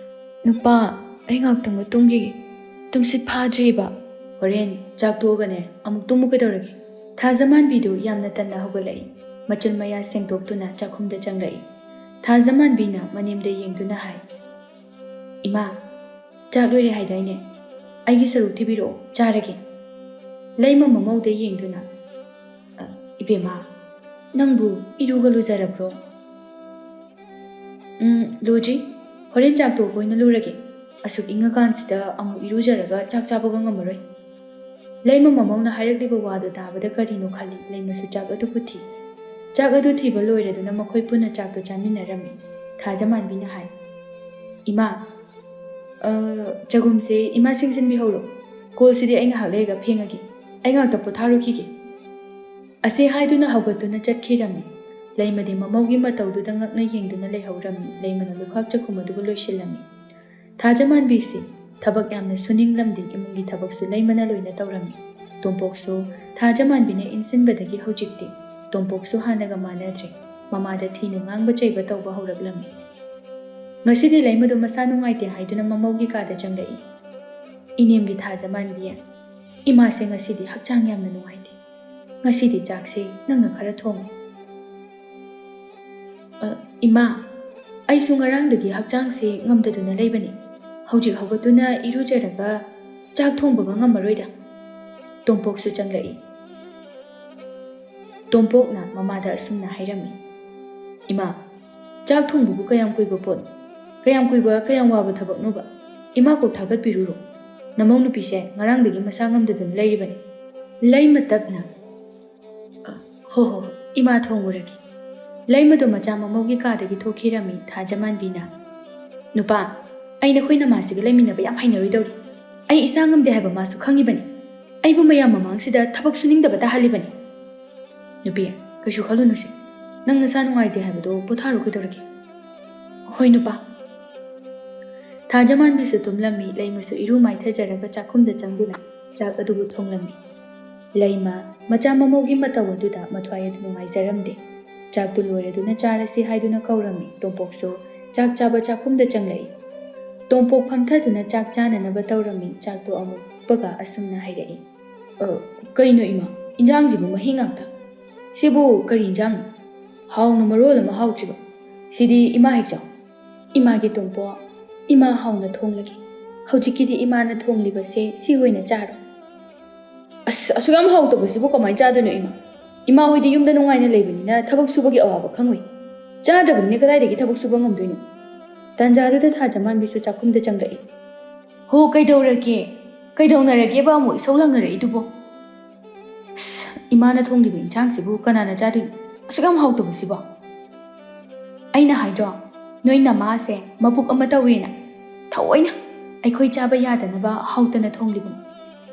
ꯅꯨꯄꯥ, ꯑꯩ ꯉꯥꯛꯇꯪꯒ ꯇꯨꯝꯈꯤꯒꯦ꯫ ꯇꯨꯝꯁꯤꯠ ꯐꯥꯗ꯭ꯔꯤꯕ꯫ ꯍꯣꯔꯦꯟ ꯆꯥꯛ ꯇꯣꯛꯑꯒꯅꯦ ꯑꯃꯨꯛ ꯇꯨꯝꯃꯨ ꯀꯩꯗꯧꯔꯒꯦ?" ꯊꯥꯖꯃꯥꯟꯕꯤꯗꯨ ꯌꯥꯝꯅ ꯇꯟꯅ ꯍꯧꯒꯠꯂꯛꯏ꯫ ꯃꯆꯤꯟ ꯃꯌꯥ ꯁꯦꯡꯗꯣꯛꯇꯨꯅ ꯆꯥꯛꯈꯨꯝꯗ ꯆꯪꯂꯛꯏ꯫ ꯊꯥꯖꯃꯥꯟꯕꯤꯅ ꯃꯅꯦꯝꯗ ꯌꯦꯡꯗꯨꯅ ꯍꯥꯏ, "ꯏꯃꯥ, ꯆꯥꯛ ꯂꯣꯏꯔꯦ ꯍꯥꯏꯗꯥꯏꯅꯦ? ꯑꯩꯒꯤ ꯁꯔꯨꯛ ꯊꯤꯕꯤꯔꯛꯑꯣ, ꯆꯥꯔꯒꯦ꯫" ꯂꯩꯃ ꯃꯃꯧꯗ ꯌꯦꯡꯗꯨꯅ, "ꯑ, ꯏꯕꯦꯝꯃ, ꯅꯪꯕꯨ ꯏꯔꯨꯒ ꯂꯨꯖꯔꯕ꯭ꯔꯣ?" "ꯎꯝ, ꯂꯨꯗ꯭ꯔꯤ꯫ ꯍꯣꯔꯦꯟ ꯆꯥꯛ ꯇꯣꯛꯄ ꯑꯣꯏꯅ ꯂꯨꯔꯒꯦ꯫ ꯑꯁꯨꯛ ꯏꯪꯉꯀꯥꯟꯁꯤꯗ ꯑꯃꯨꯛ ꯏꯔꯨꯖꯔꯒ ꯆꯥꯛ ꯆꯥꯕꯒ ꯉꯝꯃꯔꯣꯏ꯫" ꯂꯩꯃ ꯃꯃꯧꯅ ꯍꯥꯏꯔꯛꯂꯤꯕ ꯋꯥꯗꯨ ꯇꯥꯕꯗ ꯀꯔꯤꯅꯣ ꯈꯜꯂꯤ꯫ ꯂꯩꯃꯁꯨ ꯆꯥꯛ ꯑꯗꯨꯕꯨ ꯊꯤ꯫ ꯆꯥꯛ ꯑꯗꯨ ꯊꯤꯕ ꯂꯣꯏꯔꯗꯨꯅ ꯃꯈꯣꯏ ꯄꯨꯟꯅ ꯆꯥꯛꯇꯨ ꯆꯥꯃꯤꯟꯅꯔꯝꯃꯤ꯫ ꯊꯥꯖꯃꯥꯟꯕꯤꯅ ꯍꯥꯏ, "ꯏꯃꯥ, ꯑ, ꯆꯒꯨꯝꯁꯦ ꯏꯃꯥ ꯁꯦꯡꯖꯤꯟꯕꯤꯍꯧꯔꯣ꯫ ꯀꯣꯜꯁꯤꯗꯤ ꯑꯩ ꯉꯥꯏꯍꯥꯛ ꯂꯩꯔꯒ ꯐꯦꯡꯉꯒꯦ꯫ ꯑꯩ ꯉꯥꯛꯇ ꯄꯣꯊꯥꯔꯨꯈꯤꯒꯦ꯫" ꯑꯁꯤ ꯍꯥꯏꯗꯨꯅ ꯍꯧꯒꯠꯇꯨꯅ ꯆꯠꯈꯤꯔꯝꯃꯤ꯫ ꯂꯩꯃꯗꯤ ꯃꯃꯧꯒꯤ ꯃꯇꯧꯗꯨꯗ ꯉꯛꯅ ꯌꯦꯡꯗꯨꯅ ꯂꯩꯍꯧꯔꯝꯃꯤ꯫ ꯂꯩꯃꯅ ꯂꯨꯈꯥꯛ ꯆꯈꯨꯝ ꯑꯗꯨꯕꯨ ꯂꯣꯏꯁꯤꯜꯂꯝꯃꯤ꯫ ꯊꯥꯖꯃꯥꯟꯕꯤꯁꯤ ꯊꯕꯛ ꯌꯥꯝꯅ ꯁꯨꯅꯤꯡꯂꯝꯗꯦ꯫ ꯏꯃꯨꯡꯒꯤ ꯊꯕꯛꯁꯨ ꯂꯩꯃꯅ ꯂꯣꯏꯅ ꯇꯧꯔꯝꯃꯤ꯫ ꯇꯣꯝꯄꯣꯛꯁꯨ ꯊꯥꯖꯃꯥꯟꯕꯤꯅ ꯏꯟꯁꯤꯟꯕꯗꯒꯤ ꯍꯧꯖꯤꯛꯇꯤ ꯇꯣꯝꯄꯣꯛꯁꯨ ꯍꯥꯟꯅꯒ ꯃꯥꯟꯅꯗ꯭ꯔꯦ꯫ ꯃꯃꯥꯗ ꯊꯤꯅ ꯉꯥꯡꯕ ꯆꯩꯕ ꯇꯧꯕ ꯍꯧꯔꯛꯂꯝꯃꯤ꯫ ꯉꯁꯤꯗꯤ ꯂꯩꯃꯗꯨ ꯃꯁꯥ ꯅꯨꯡꯉꯥꯏꯇꯦ ꯍꯥꯏꯗꯨꯅ ꯃꯃꯧꯒꯤ ꯀꯥꯗ ꯆꯪꯂꯛꯏ꯫ "ꯏꯅꯦꯝꯒꯤ ꯊꯥꯖꯃꯥꯟꯕꯤ, ꯏꯃꯥꯁꯦ ꯉꯁꯤꯗꯤ ꯍꯛꯆꯥꯡ ꯌꯥꯝꯅ ꯅꯨꯡꯉꯥꯏꯇꯦ꯫ ꯉꯁꯤꯗꯤ ꯆꯥꯛꯁꯦ ꯅꯪꯅ ꯈꯔ ꯊꯣꯡꯉꯨ꯫" "ꯑ, ꯏꯃꯥ, ꯑꯩꯁꯨ ꯉꯔꯥꯡꯗꯒꯤ ꯍꯛꯆꯥꯡꯁꯦ ꯉꯝꯗꯗꯨꯅ ꯂꯩꯕꯅꯤ꯫ ꯍꯧꯖꯤꯛ ꯍꯧꯒꯠꯇꯨꯅ ꯏꯔꯨꯖꯔꯒ ꯆꯥꯛ ꯊꯣꯡꯕꯒ ꯉꯝꯃꯔꯣꯏꯗ꯫" ꯇꯣꯝꯄꯣꯛꯁꯨ ꯆꯪꯂꯛꯏ꯫ ꯇꯣꯝꯄꯣꯛꯅ ꯃꯃꯥꯗ ꯑꯁꯨꯝꯅ ꯍꯥꯏꯔꯝꯃꯤ, "ꯏꯃꯥ, ꯆꯥꯛ ꯊꯣꯡꯕꯕꯨ ꯀꯌꯥꯝ ꯀꯨꯏꯕ ꯄꯣꯠꯅꯣ? ꯀꯌꯥꯝ ꯀꯨꯏꯕ, ꯀꯌꯥꯝ ꯋꯥꯕ ꯊꯕꯛꯅꯣꯕ? ꯏꯃꯥ ꯀꯣꯛ ꯊꯥꯒꯠꯄꯤꯔꯨꯔꯣ꯫ ꯅꯃꯧ ꯅꯨꯄꯤꯁꯦ ꯉꯔꯥꯡꯗꯒꯤ ꯃꯁꯥ ꯉꯝꯗꯗꯨꯅ ꯂꯩꯔꯤꯕꯅꯤ꯫" ꯂꯩꯃ ꯇꯞꯅ, "ꯑ, ꯍꯣ ꯍꯣ ꯍꯣ, ꯏꯃꯥ ꯊꯣꯡꯉꯨꯔꯒꯦ꯫" ꯂꯩꯃꯗꯣ ꯃꯆꯥ ꯃꯃꯧꯒꯤ ꯀꯥꯗꯒꯤ ꯊꯣꯛꯈꯤꯔꯝꯃꯤ꯫ ꯊꯥꯖꯃꯥꯟꯕꯤꯅ, "ꯅꯨꯄꯥ, ꯑꯩ ꯅꯈꯣꯏ ꯅꯃꯥꯁꯤꯒ ꯂꯩꯃꯤꯟꯅꯕ ꯌꯥꯝ ꯍꯩꯅꯔꯣꯏꯗꯧꯔꯤ꯫ ꯑꯩ ꯏꯁꯥ ꯉꯝꯗꯦ ꯍꯥꯏꯕ ꯃꯥꯁꯨ ꯈꯪꯉꯤꯕꯅꯤ꯫ ꯑꯩꯕꯨ ꯃꯌꯥꯝ ꯃꯃꯥꯡꯁꯤꯗ ꯊꯕꯛ ꯁꯨꯅꯤꯡꯗꯕ ꯇꯥꯍꯜꯂꯤꯕꯅꯤ꯫" "ꯅꯨꯄꯤ, ꯀꯩꯁꯨ ꯈꯜꯂꯨꯅꯨꯁꯦ꯫ ꯅꯪ ꯅꯁꯥ ꯅꯨꯡꯉꯥꯏꯇꯦ ꯍꯥꯏꯕꯗꯣ ꯄꯣꯊꯥꯔꯣ ꯀꯩꯗꯧꯔꯒꯦ?" "ꯍꯣꯏ ꯅꯨꯄꯥ꯫" ꯊꯥꯖꯃꯥꯟꯕꯤꯁꯨ ꯇꯨꯝꯂꯝꯃꯤ꯫ ꯂꯩꯃꯁꯨ ꯏꯔꯨ ꯃꯥꯏꯊꯖꯔꯒ ꯆꯥꯛꯈꯨꯝꯗ ꯆꯪꯗꯨꯅ ꯆꯥꯛ ꯑꯗꯨꯕꯨ ꯊꯣꯡꯂꯝꯃꯤ꯫ ꯂꯩꯃ ꯃꯆꯥ ꯃꯃꯧꯒꯤ ꯃꯇꯧ ꯑꯗꯨꯗ ꯃꯊ꯭ꯋꯥꯏ ꯑꯗꯨ ꯅꯨꯡꯉꯥꯏꯖꯔꯝꯗꯦ꯫ ꯆꯥꯛꯇꯨ ꯂꯣꯏꯔꯗꯨꯅ ꯆꯥꯔꯁꯤ ꯍꯥꯏꯗꯨꯅ ꯀꯧꯔꯝꯃꯤ꯫ ꯇꯣꯝꯄꯣꯛꯁꯨ ꯆꯥꯛ ꯆꯥꯕ ꯆꯥꯛꯈꯨꯝꯗ ꯆꯪꯂꯛꯏ꯫ ꯇꯣꯝꯄꯣꯛ ꯐꯝꯊꯗꯨꯅ ꯆꯥꯛ ꯆꯥꯅꯅꯕ ꯇꯧꯔꯝꯃꯤ꯫ ꯆꯥꯛꯇꯨ ꯑꯃꯨꯛ ꯎꯞꯄꯒ ꯑꯁꯨꯝꯅ ꯍꯥꯏꯔꯛꯏ꯫ "ꯑ, ꯀꯩꯅꯣ ꯏꯃꯥ? ꯏꯟꯖꯥꯡꯁꯤꯕꯨ ꯃꯍꯤ ꯉꯥꯛꯇ? ꯁꯤꯕꯨ ꯀꯔꯤ ꯏꯟꯖꯥꯡꯅꯣ? ꯍꯥꯎꯅ ꯃꯔꯣꯜ ꯑꯃ ꯍꯥꯎꯇ꯭ꯔꯤꯕ꯫ ꯁꯤꯗꯤ ꯏꯃꯥ ꯍꯦꯛ ꯆꯥꯎ꯫" "ꯏꯃꯥꯒꯤ ꯇꯣꯝꯄꯣꯛ, ꯏꯃꯥ ꯍꯥꯎꯅ ꯊꯣꯡꯂꯒꯦ꯫ ꯍꯧꯖꯤꯛꯀꯤꯗꯤ ꯏꯃꯥꯅ ꯊꯣꯡꯂꯤꯕꯁꯦ ꯁꯤ ꯑꯣꯏꯅ ꯆꯥꯔꯣ꯫" "ꯑꯁ, ꯑꯁꯨꯛ ꯌꯥꯝ ꯍꯥꯎꯇꯕꯁꯤꯕꯨ ꯀꯃꯥꯏꯅ ꯆꯥꯗꯣꯏꯅꯣ ꯏꯃꯥ? ꯏꯃꯥ ꯍꯣꯏꯗꯤ ꯌꯨꯝꯗ ꯅꯨꯡꯉꯥꯏꯅ ꯂꯩꯕꯅꯤꯅ ꯊꯕꯛ ꯁꯨꯕꯒꯤ ꯑꯋꯥꯕ ꯈꯪꯉꯣꯏ꯫ ꯆꯥꯗ꯭ꯔꯕꯅꯤꯅ ꯀꯗꯥꯏꯗꯒꯤ ꯊꯕꯛ ꯁꯨꯕ ꯉꯝꯗꯣꯏꯅꯣ?" ꯇꯥꯟꯖꯥꯗꯨꯗ ꯊꯥꯖꯃꯥꯟꯕꯤꯁꯨ ꯆꯥꯛꯈꯨꯝꯗ ꯆꯪꯂꯛꯏ꯫ "ꯍꯣ, ꯀꯩꯗꯧꯔꯒꯦ? ꯀꯩꯗꯧꯅꯔꯒꯦꯕ ꯑꯃꯨꯛ ꯏꯁꯧ ꯂꯪꯅꯔꯛꯏꯗꯨꯕꯣ?" "ꯑꯁ, ꯏꯃꯥꯅ ꯊꯣꯡꯂꯤꯕ ꯏꯟꯁꯥꯡꯁꯤꯕꯨ ꯀꯅꯥꯅ ꯆꯥꯗꯣꯏꯅꯣ? ꯑꯁꯨꯛ ꯌꯥꯝ ꯍꯥꯎꯇꯕꯁꯤꯕꯣ?" "ꯑꯩꯅ ꯍꯥꯏꯗ꯭ꯔꯣ, ꯅꯣꯏ ꯅꯃꯥꯁꯦ ꯃꯕꯨꯛ ꯑꯃ ꯇꯧꯋꯦꯅ꯫ ꯊꯑꯣꯏꯅ ꯑꯩꯈꯣꯏ ꯆꯥꯕ ꯌꯥꯗꯅꯕ ꯍꯥꯎꯇꯅ ꯊꯣꯡꯂꯤꯕꯅꯤ꯫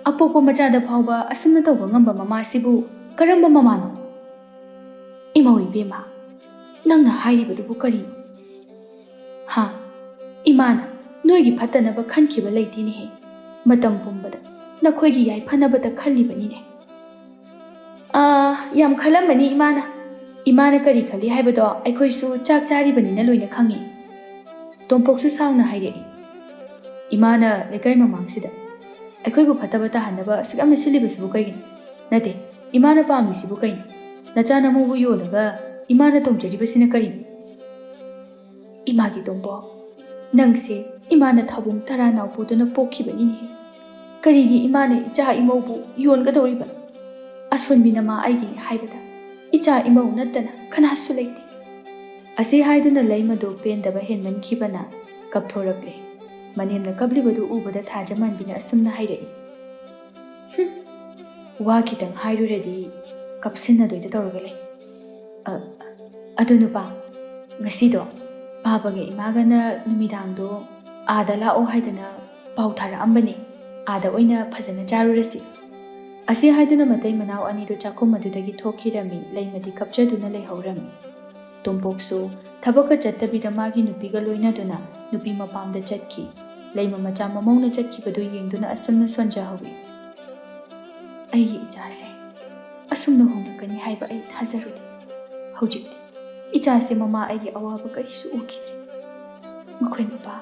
ꯑꯄꯣꯛꯄ ꯃꯆꯥꯗ ꯐꯥꯎꯕ ꯑꯁꯨꯝꯅ ꯇꯧꯕ ꯉꯝꯕ ꯃꯃꯥꯁꯤꯕꯨ ꯀꯔꯝꯕ ꯃꯃꯥꯅꯣ?" "ꯏꯃꯧ ꯏꯕꯦꯝꯃ, ꯅꯪꯅ ꯍꯥꯏꯔꯤꯕꯗꯨꯕꯨ ꯀꯔꯤꯅꯣ? ꯍꯥ? ꯏꯃꯥꯅ ꯅꯣꯏꯒꯤ ꯐꯠꯇꯅꯕ ꯈꯟꯈꯤꯕ ꯂꯩꯇꯦꯅꯦꯍꯦ꯫ ꯃꯇꯝ ꯄꯨꯝꯕꯗ ꯅꯈꯣꯏꯒꯤ ꯌꯥꯏꯐꯅꯕꯇ ꯈꯜꯂꯤꯕꯅꯤꯅꯦ꯫" "ꯑꯥ, ꯌꯥꯝ ꯈꯜꯂꯝꯃꯅꯤ ꯏꯃꯥꯅ꯫ ꯏꯃꯥꯅ ꯀꯔꯤ ꯈꯜꯂꯤ ꯍꯥꯏꯕꯗꯣ ꯑꯩꯈꯣꯏꯁꯨ ꯆꯥꯛ ꯆꯥꯔꯤꯕꯅꯤꯅ ꯂꯣꯏꯅ ꯈꯪꯉꯤ꯫" ꯇꯣꯝꯄꯣꯛꯁꯨ ꯁꯥꯎꯅ ꯍꯥꯏꯔꯛꯏ꯫ "ꯏꯃꯥꯅ ꯂꯩꯀꯥꯏ ꯃꯃꯥꯡꯁꯤꯗ ꯑꯩꯈꯣꯏꯕꯨ ꯐꯠꯇꯕ ꯇꯥꯍꯟꯅꯕ ꯑꯁꯨꯛ ꯌꯥꯝꯅ ꯁꯤꯜꯂꯤꯕꯁꯤꯕꯨ ꯀꯩꯒꯤꯅꯣ? ꯅꯠꯇꯦ, ꯏꯃꯥꯅ ꯄꯥꯝꯃꯤꯁꯤꯕꯨ ꯀꯩꯅꯣ? ꯅꯆꯥ ꯅꯃꯧꯕꯨ ꯌꯣꯜꯂꯒ ꯏꯃꯥꯅ ꯇꯣꯡꯖꯔꯤꯕꯁꯤꯅ ꯀꯔꯤꯅꯣ?" "ꯏꯃꯥꯒꯤ ꯇꯣꯝꯄꯣꯛ, ꯅꯪꯁꯦ ꯏꯃꯥꯅ ꯊꯥꯕꯨꯡ ꯇꯔꯥ ꯅꯥꯎ ꯄꯨꯗꯨꯅ ꯄꯣꯛꯈꯤꯕꯅꯤꯅꯦꯍꯦ꯫ ꯀꯔꯤꯒꯤ ꯏꯃꯥꯅ ꯏꯆꯥ ꯏꯃꯧꯕꯨ ꯌꯣꯟꯒꯗꯧꯔꯤꯕ? ꯑꯁꯣꯟꯕꯤ ꯅꯃꯥ ꯑꯩꯒꯤꯅꯤ ꯍꯥꯏꯕꯗ ꯏꯆꯥ ꯏꯃꯧ ꯅꯠꯇꯅ ꯀꯅꯥꯁꯨ ꯂꯩꯇꯦ꯫" ꯑꯁꯤ ꯍꯥꯏꯗꯨꯅ ꯂꯩꯃꯗꯨ ꯄꯦꯟꯗꯕ ꯍꯦꯟꯃꯟꯈꯤꯕꯅ ꯀꯞꯊꯣꯔꯛꯂꯦ꯫ ꯃꯅꯦꯝꯅ ꯀꯞꯂꯤꯕꯗꯨ ꯎꯕꯗ ꯊꯥꯖꯃꯥꯟꯕꯤꯅ ꯑꯁꯨꯝꯅ ꯍꯥꯏꯔꯛꯏ꯫ "ꯍꯨꯝ, ꯋꯥ ꯈꯤꯇꯪ ꯍꯥꯏꯔꯨꯔꯗꯤ ꯀꯞꯁꯤꯟꯅꯗꯣꯏꯗ ꯇꯧꯔꯒ ꯂꯩ꯫ ꯑ, ꯑꯗꯨ ꯅꯨꯄꯥ, ꯉꯁꯤꯗꯣ ꯄꯥꯕꯒ ꯏꯃꯥꯒꯅ ꯅꯨꯃꯤꯗꯥꯡꯗꯣ ꯑꯥꯗ ꯂꯥꯛꯑꯣ ꯍꯥꯏꯗꯅ ꯄꯥꯎ ꯊꯥꯔꯛꯑꯝꯕꯅꯦ꯫ ꯑꯥꯗ ꯑꯣꯏꯅ ꯐꯖꯅ ꯆꯥꯔꯨꯔꯁꯤ꯫" ꯑꯁꯤ ꯍꯥꯏꯗꯨꯅ ꯃꯇꯩ ꯃꯅꯥꯎ ꯑꯅꯤꯗꯨ ꯆꯥꯛꯈꯨꯝ ꯑꯗꯨꯗꯒꯤ ꯊꯣꯛꯈꯤꯔꯝꯃꯤ꯫ ꯂꯩꯃꯗꯤ ꯀꯞꯆꯗꯨꯅ ꯂꯩꯍꯧꯔꯝꯃꯤ꯫ ꯇꯣꯝꯄꯣꯛꯁꯨ ꯊꯕꯛꯀ ꯆꯠꯇꯕꯤꯗ ꯃꯥꯒꯤ ꯅꯨꯄꯤꯒ ꯂꯣꯏꯅꯗꯨꯅ ꯅꯨꯄꯤ ꯃꯄꯥꯝꯗ ꯆꯠꯈꯤ꯫ ꯂꯩꯃ ꯃꯆꯥ ꯃꯃꯧꯅ ꯆꯠꯈꯤꯕꯗꯨ ꯌꯦꯡꯗꯨꯅ ꯑꯁꯨꯝꯅ ꯁꯣꯟꯖꯍꯧꯏ꯫ "ꯑꯩꯒꯤ ꯏꯆꯥꯁꯦ ꯑꯁꯨꯝꯅ ꯍꯣꯡꯂꯛꯀꯅꯤ ꯍꯥꯏꯕ ꯑꯩ ꯊꯥꯖꯔꯨꯗꯦ꯫ ꯍꯧꯖꯤꯛꯇꯤ ꯏꯆꯥꯁꯦ ꯃꯃꯥ ꯑꯩꯒꯤ ꯑꯋꯥꯕ ꯀꯔꯤꯁꯨ ꯎꯈꯤꯗ꯭ꯔꯦ꯫ ꯃꯈꯣꯏ ꯃꯄꯥ,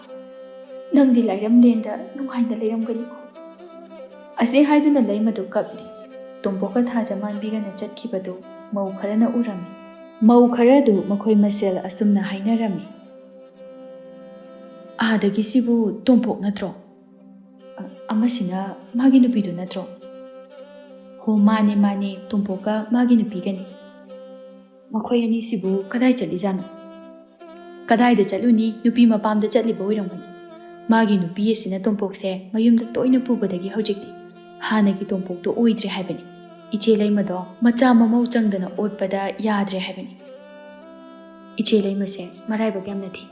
ꯅꯪꯗꯤ ꯂꯥꯏꯔꯝꯂꯦꯟꯗ ꯅꯨꯡꯉꯥꯏꯅ ꯂꯩꯔꯝꯒꯅꯤꯀꯣ?" ꯑꯁꯤ ꯍꯥꯏꯗꯨꯅ ꯂꯩꯃꯗꯨ ꯀꯞꯂꯤ꯫ ꯇꯣꯝꯄꯣꯛꯀ ꯊꯥꯖꯃꯥꯟꯕꯤꯒꯅ ꯆꯠꯈꯤꯕꯗꯨ ꯃꯧ ꯈꯔꯅ ꯎꯔꯝꯃꯤ꯫ ꯃꯧ ꯈꯔ ꯑꯗꯨ ꯃꯈꯣꯏ ꯃꯁꯦꯜ ꯑꯁꯨꯝꯅ ꯍꯥꯏꯅꯔꯝꯃꯤ꯫ "ꯑꯥꯗꯒꯤꯁꯤꯕꯨ ꯇꯣꯝꯄꯣꯛ ꯅꯠꯇ꯭ꯔꯣ? ꯑ-, ꯑꯃꯁꯤꯅ ꯃꯥꯒꯤ ꯅꯨꯄꯤꯗꯨ ꯅꯠꯇ꯭ꯔꯣ?" "ꯍꯣ, ꯃꯥꯅꯦ, ꯃꯥꯅꯦ, ꯇꯣꯝꯄꯣꯛꯀ ꯃꯥꯒꯤ ꯅꯨꯄꯤꯒꯅꯤ꯫ ꯃꯈꯣꯏ ꯑꯅꯤꯁꯤꯕꯨ ꯀꯗꯥꯏ ꯆꯠꯂꯤꯖꯥꯠꯅꯣ?" "ꯀꯗꯥꯏꯗ ꯆꯠꯂꯨꯅꯤ? ꯅꯨꯄꯤ ꯃꯄꯥꯝꯗ ꯆꯠꯂꯤꯕ ꯑꯣꯏꯔꯝꯒꯅꯤ꯫ ꯃꯥꯒꯤ ꯅꯨꯄꯤ ꯑꯁꯤꯅ ꯇꯣꯝꯄꯣꯛꯁꯦ ꯃꯌꯨꯝꯗ ꯇꯣꯏꯅ ꯄꯨꯕꯗꯒꯤ ꯍꯧꯖꯤꯛꯇꯤ ꯍꯥꯟꯅꯒꯤ ꯇꯣꯝꯄꯣꯛꯇꯣ ꯑꯣꯏꯗ꯭ꯔꯦ ꯍꯥꯏꯕꯅꯤ꯫ ꯏꯆꯦ ꯂꯩꯃꯗꯣ ꯃꯆꯥ ꯃꯃꯧ ꯆꯪꯗꯅ ꯑꯣꯠꯄꯗ ꯌꯥꯗ꯭ꯔꯦ ꯍꯥꯏꯕꯅꯤ꯫ ꯏꯆꯦ ꯂꯩꯃꯁꯦ ꯃꯔꯥꯏꯕꯛ ꯌꯥꯝꯅ ꯊꯤ꯫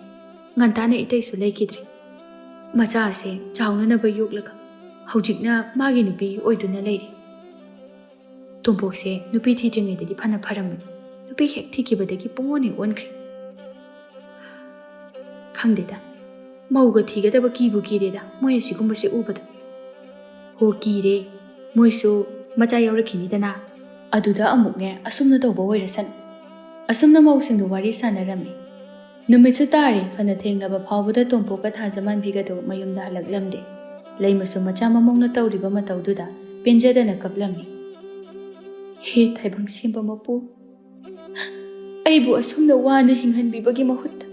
ꯉꯟꯇꯥꯅ ꯏꯇꯩꯁꯨ ꯂꯩꯈꯤꯗ꯭ꯔꯦ꯫ ꯃꯆꯥ ꯑꯁꯦ ꯆꯥꯎꯅꯅꯕ ꯌꯣꯛꯂꯒ ꯍꯧꯖꯤꯛꯅ ꯃꯥꯒꯤ ꯅꯨꯄꯤ ꯑꯣꯏꯗꯨꯅ ꯂꯩꯔꯦ꯫ ꯇꯣꯝꯄꯣꯛꯁꯦ ꯅꯨꯄꯤ ꯊꯤꯗ꯭ꯔꯤꯉꯩꯗꯗꯤ ꯐꯅ ꯐꯔꯝꯕꯅꯤ꯫ ꯅꯨꯄꯤ ꯍꯦꯛ ꯊꯤꯈꯤꯕꯗꯒꯤ ꯄꯨꯡꯑꯣꯟ ꯍꯦꯛ ꯑꯣꯟꯈ꯭ꯔꯦ꯫ ꯈꯪꯗꯦꯗ, ꯃꯧꯒ ꯊꯤꯒꯗꯕ ꯀꯤꯕꯨ ꯀꯤꯔꯦꯗ, ꯃꯣꯏ ꯑꯁꯤꯒꯨꯝꯕꯁꯦ ꯎꯕꯗ꯫ ꯍꯣ, ꯀꯤꯔꯦ꯫ ꯃꯣꯏꯁꯨ ꯃꯆꯥ ꯌꯥꯎꯔꯛꯈꯤꯅꯤꯗꯅ꯫ ꯑꯗꯨꯗ ꯑꯃꯨꯛꯅꯦ ꯑꯁꯨꯝꯅ ꯇꯧꯕ ꯑꯣꯏꯔꯁꯅꯨ꯫" ꯑꯁꯨꯝꯅ ꯃꯧꯁꯤꯡꯗꯨ ꯋꯥꯔꯤ ꯁꯥꯟꯅꯔꯝꯃꯤ꯫ ꯅꯨꯃꯤꯠꯁꯨ ꯇꯥꯔꯦ, ꯐꯅ ꯊꯦꯡꯂꯕ ꯐꯥꯎꯕꯗ ꯇꯣꯝꯄꯣꯛꯀ ꯊꯥꯖꯃꯥꯟꯕꯤꯒꯗꯣ ꯃꯌꯨꯝꯗ ꯍꯜꯂꯛꯂꯝꯗꯦ꯫ ꯂꯩꯃꯁꯨ ꯃꯆꯥ ꯃꯃꯧꯅ ꯇꯧꯔꯤꯕ ꯃꯇꯧꯗꯨꯗ ꯄꯦꯟꯖꯗꯅ ꯀꯞꯂꯝꯃꯤ꯫ "ꯍꯦ ꯇꯥꯏꯕꯪ ꯁꯦꯝꯕ ꯃꯄꯨ, ꯑꯩꯕꯨ ꯑꯁꯨꯝꯅ ꯋꯥꯅ ꯍꯤꯡꯍꯟꯕꯤꯕꯒꯤ ꯃꯍꯨꯠꯇ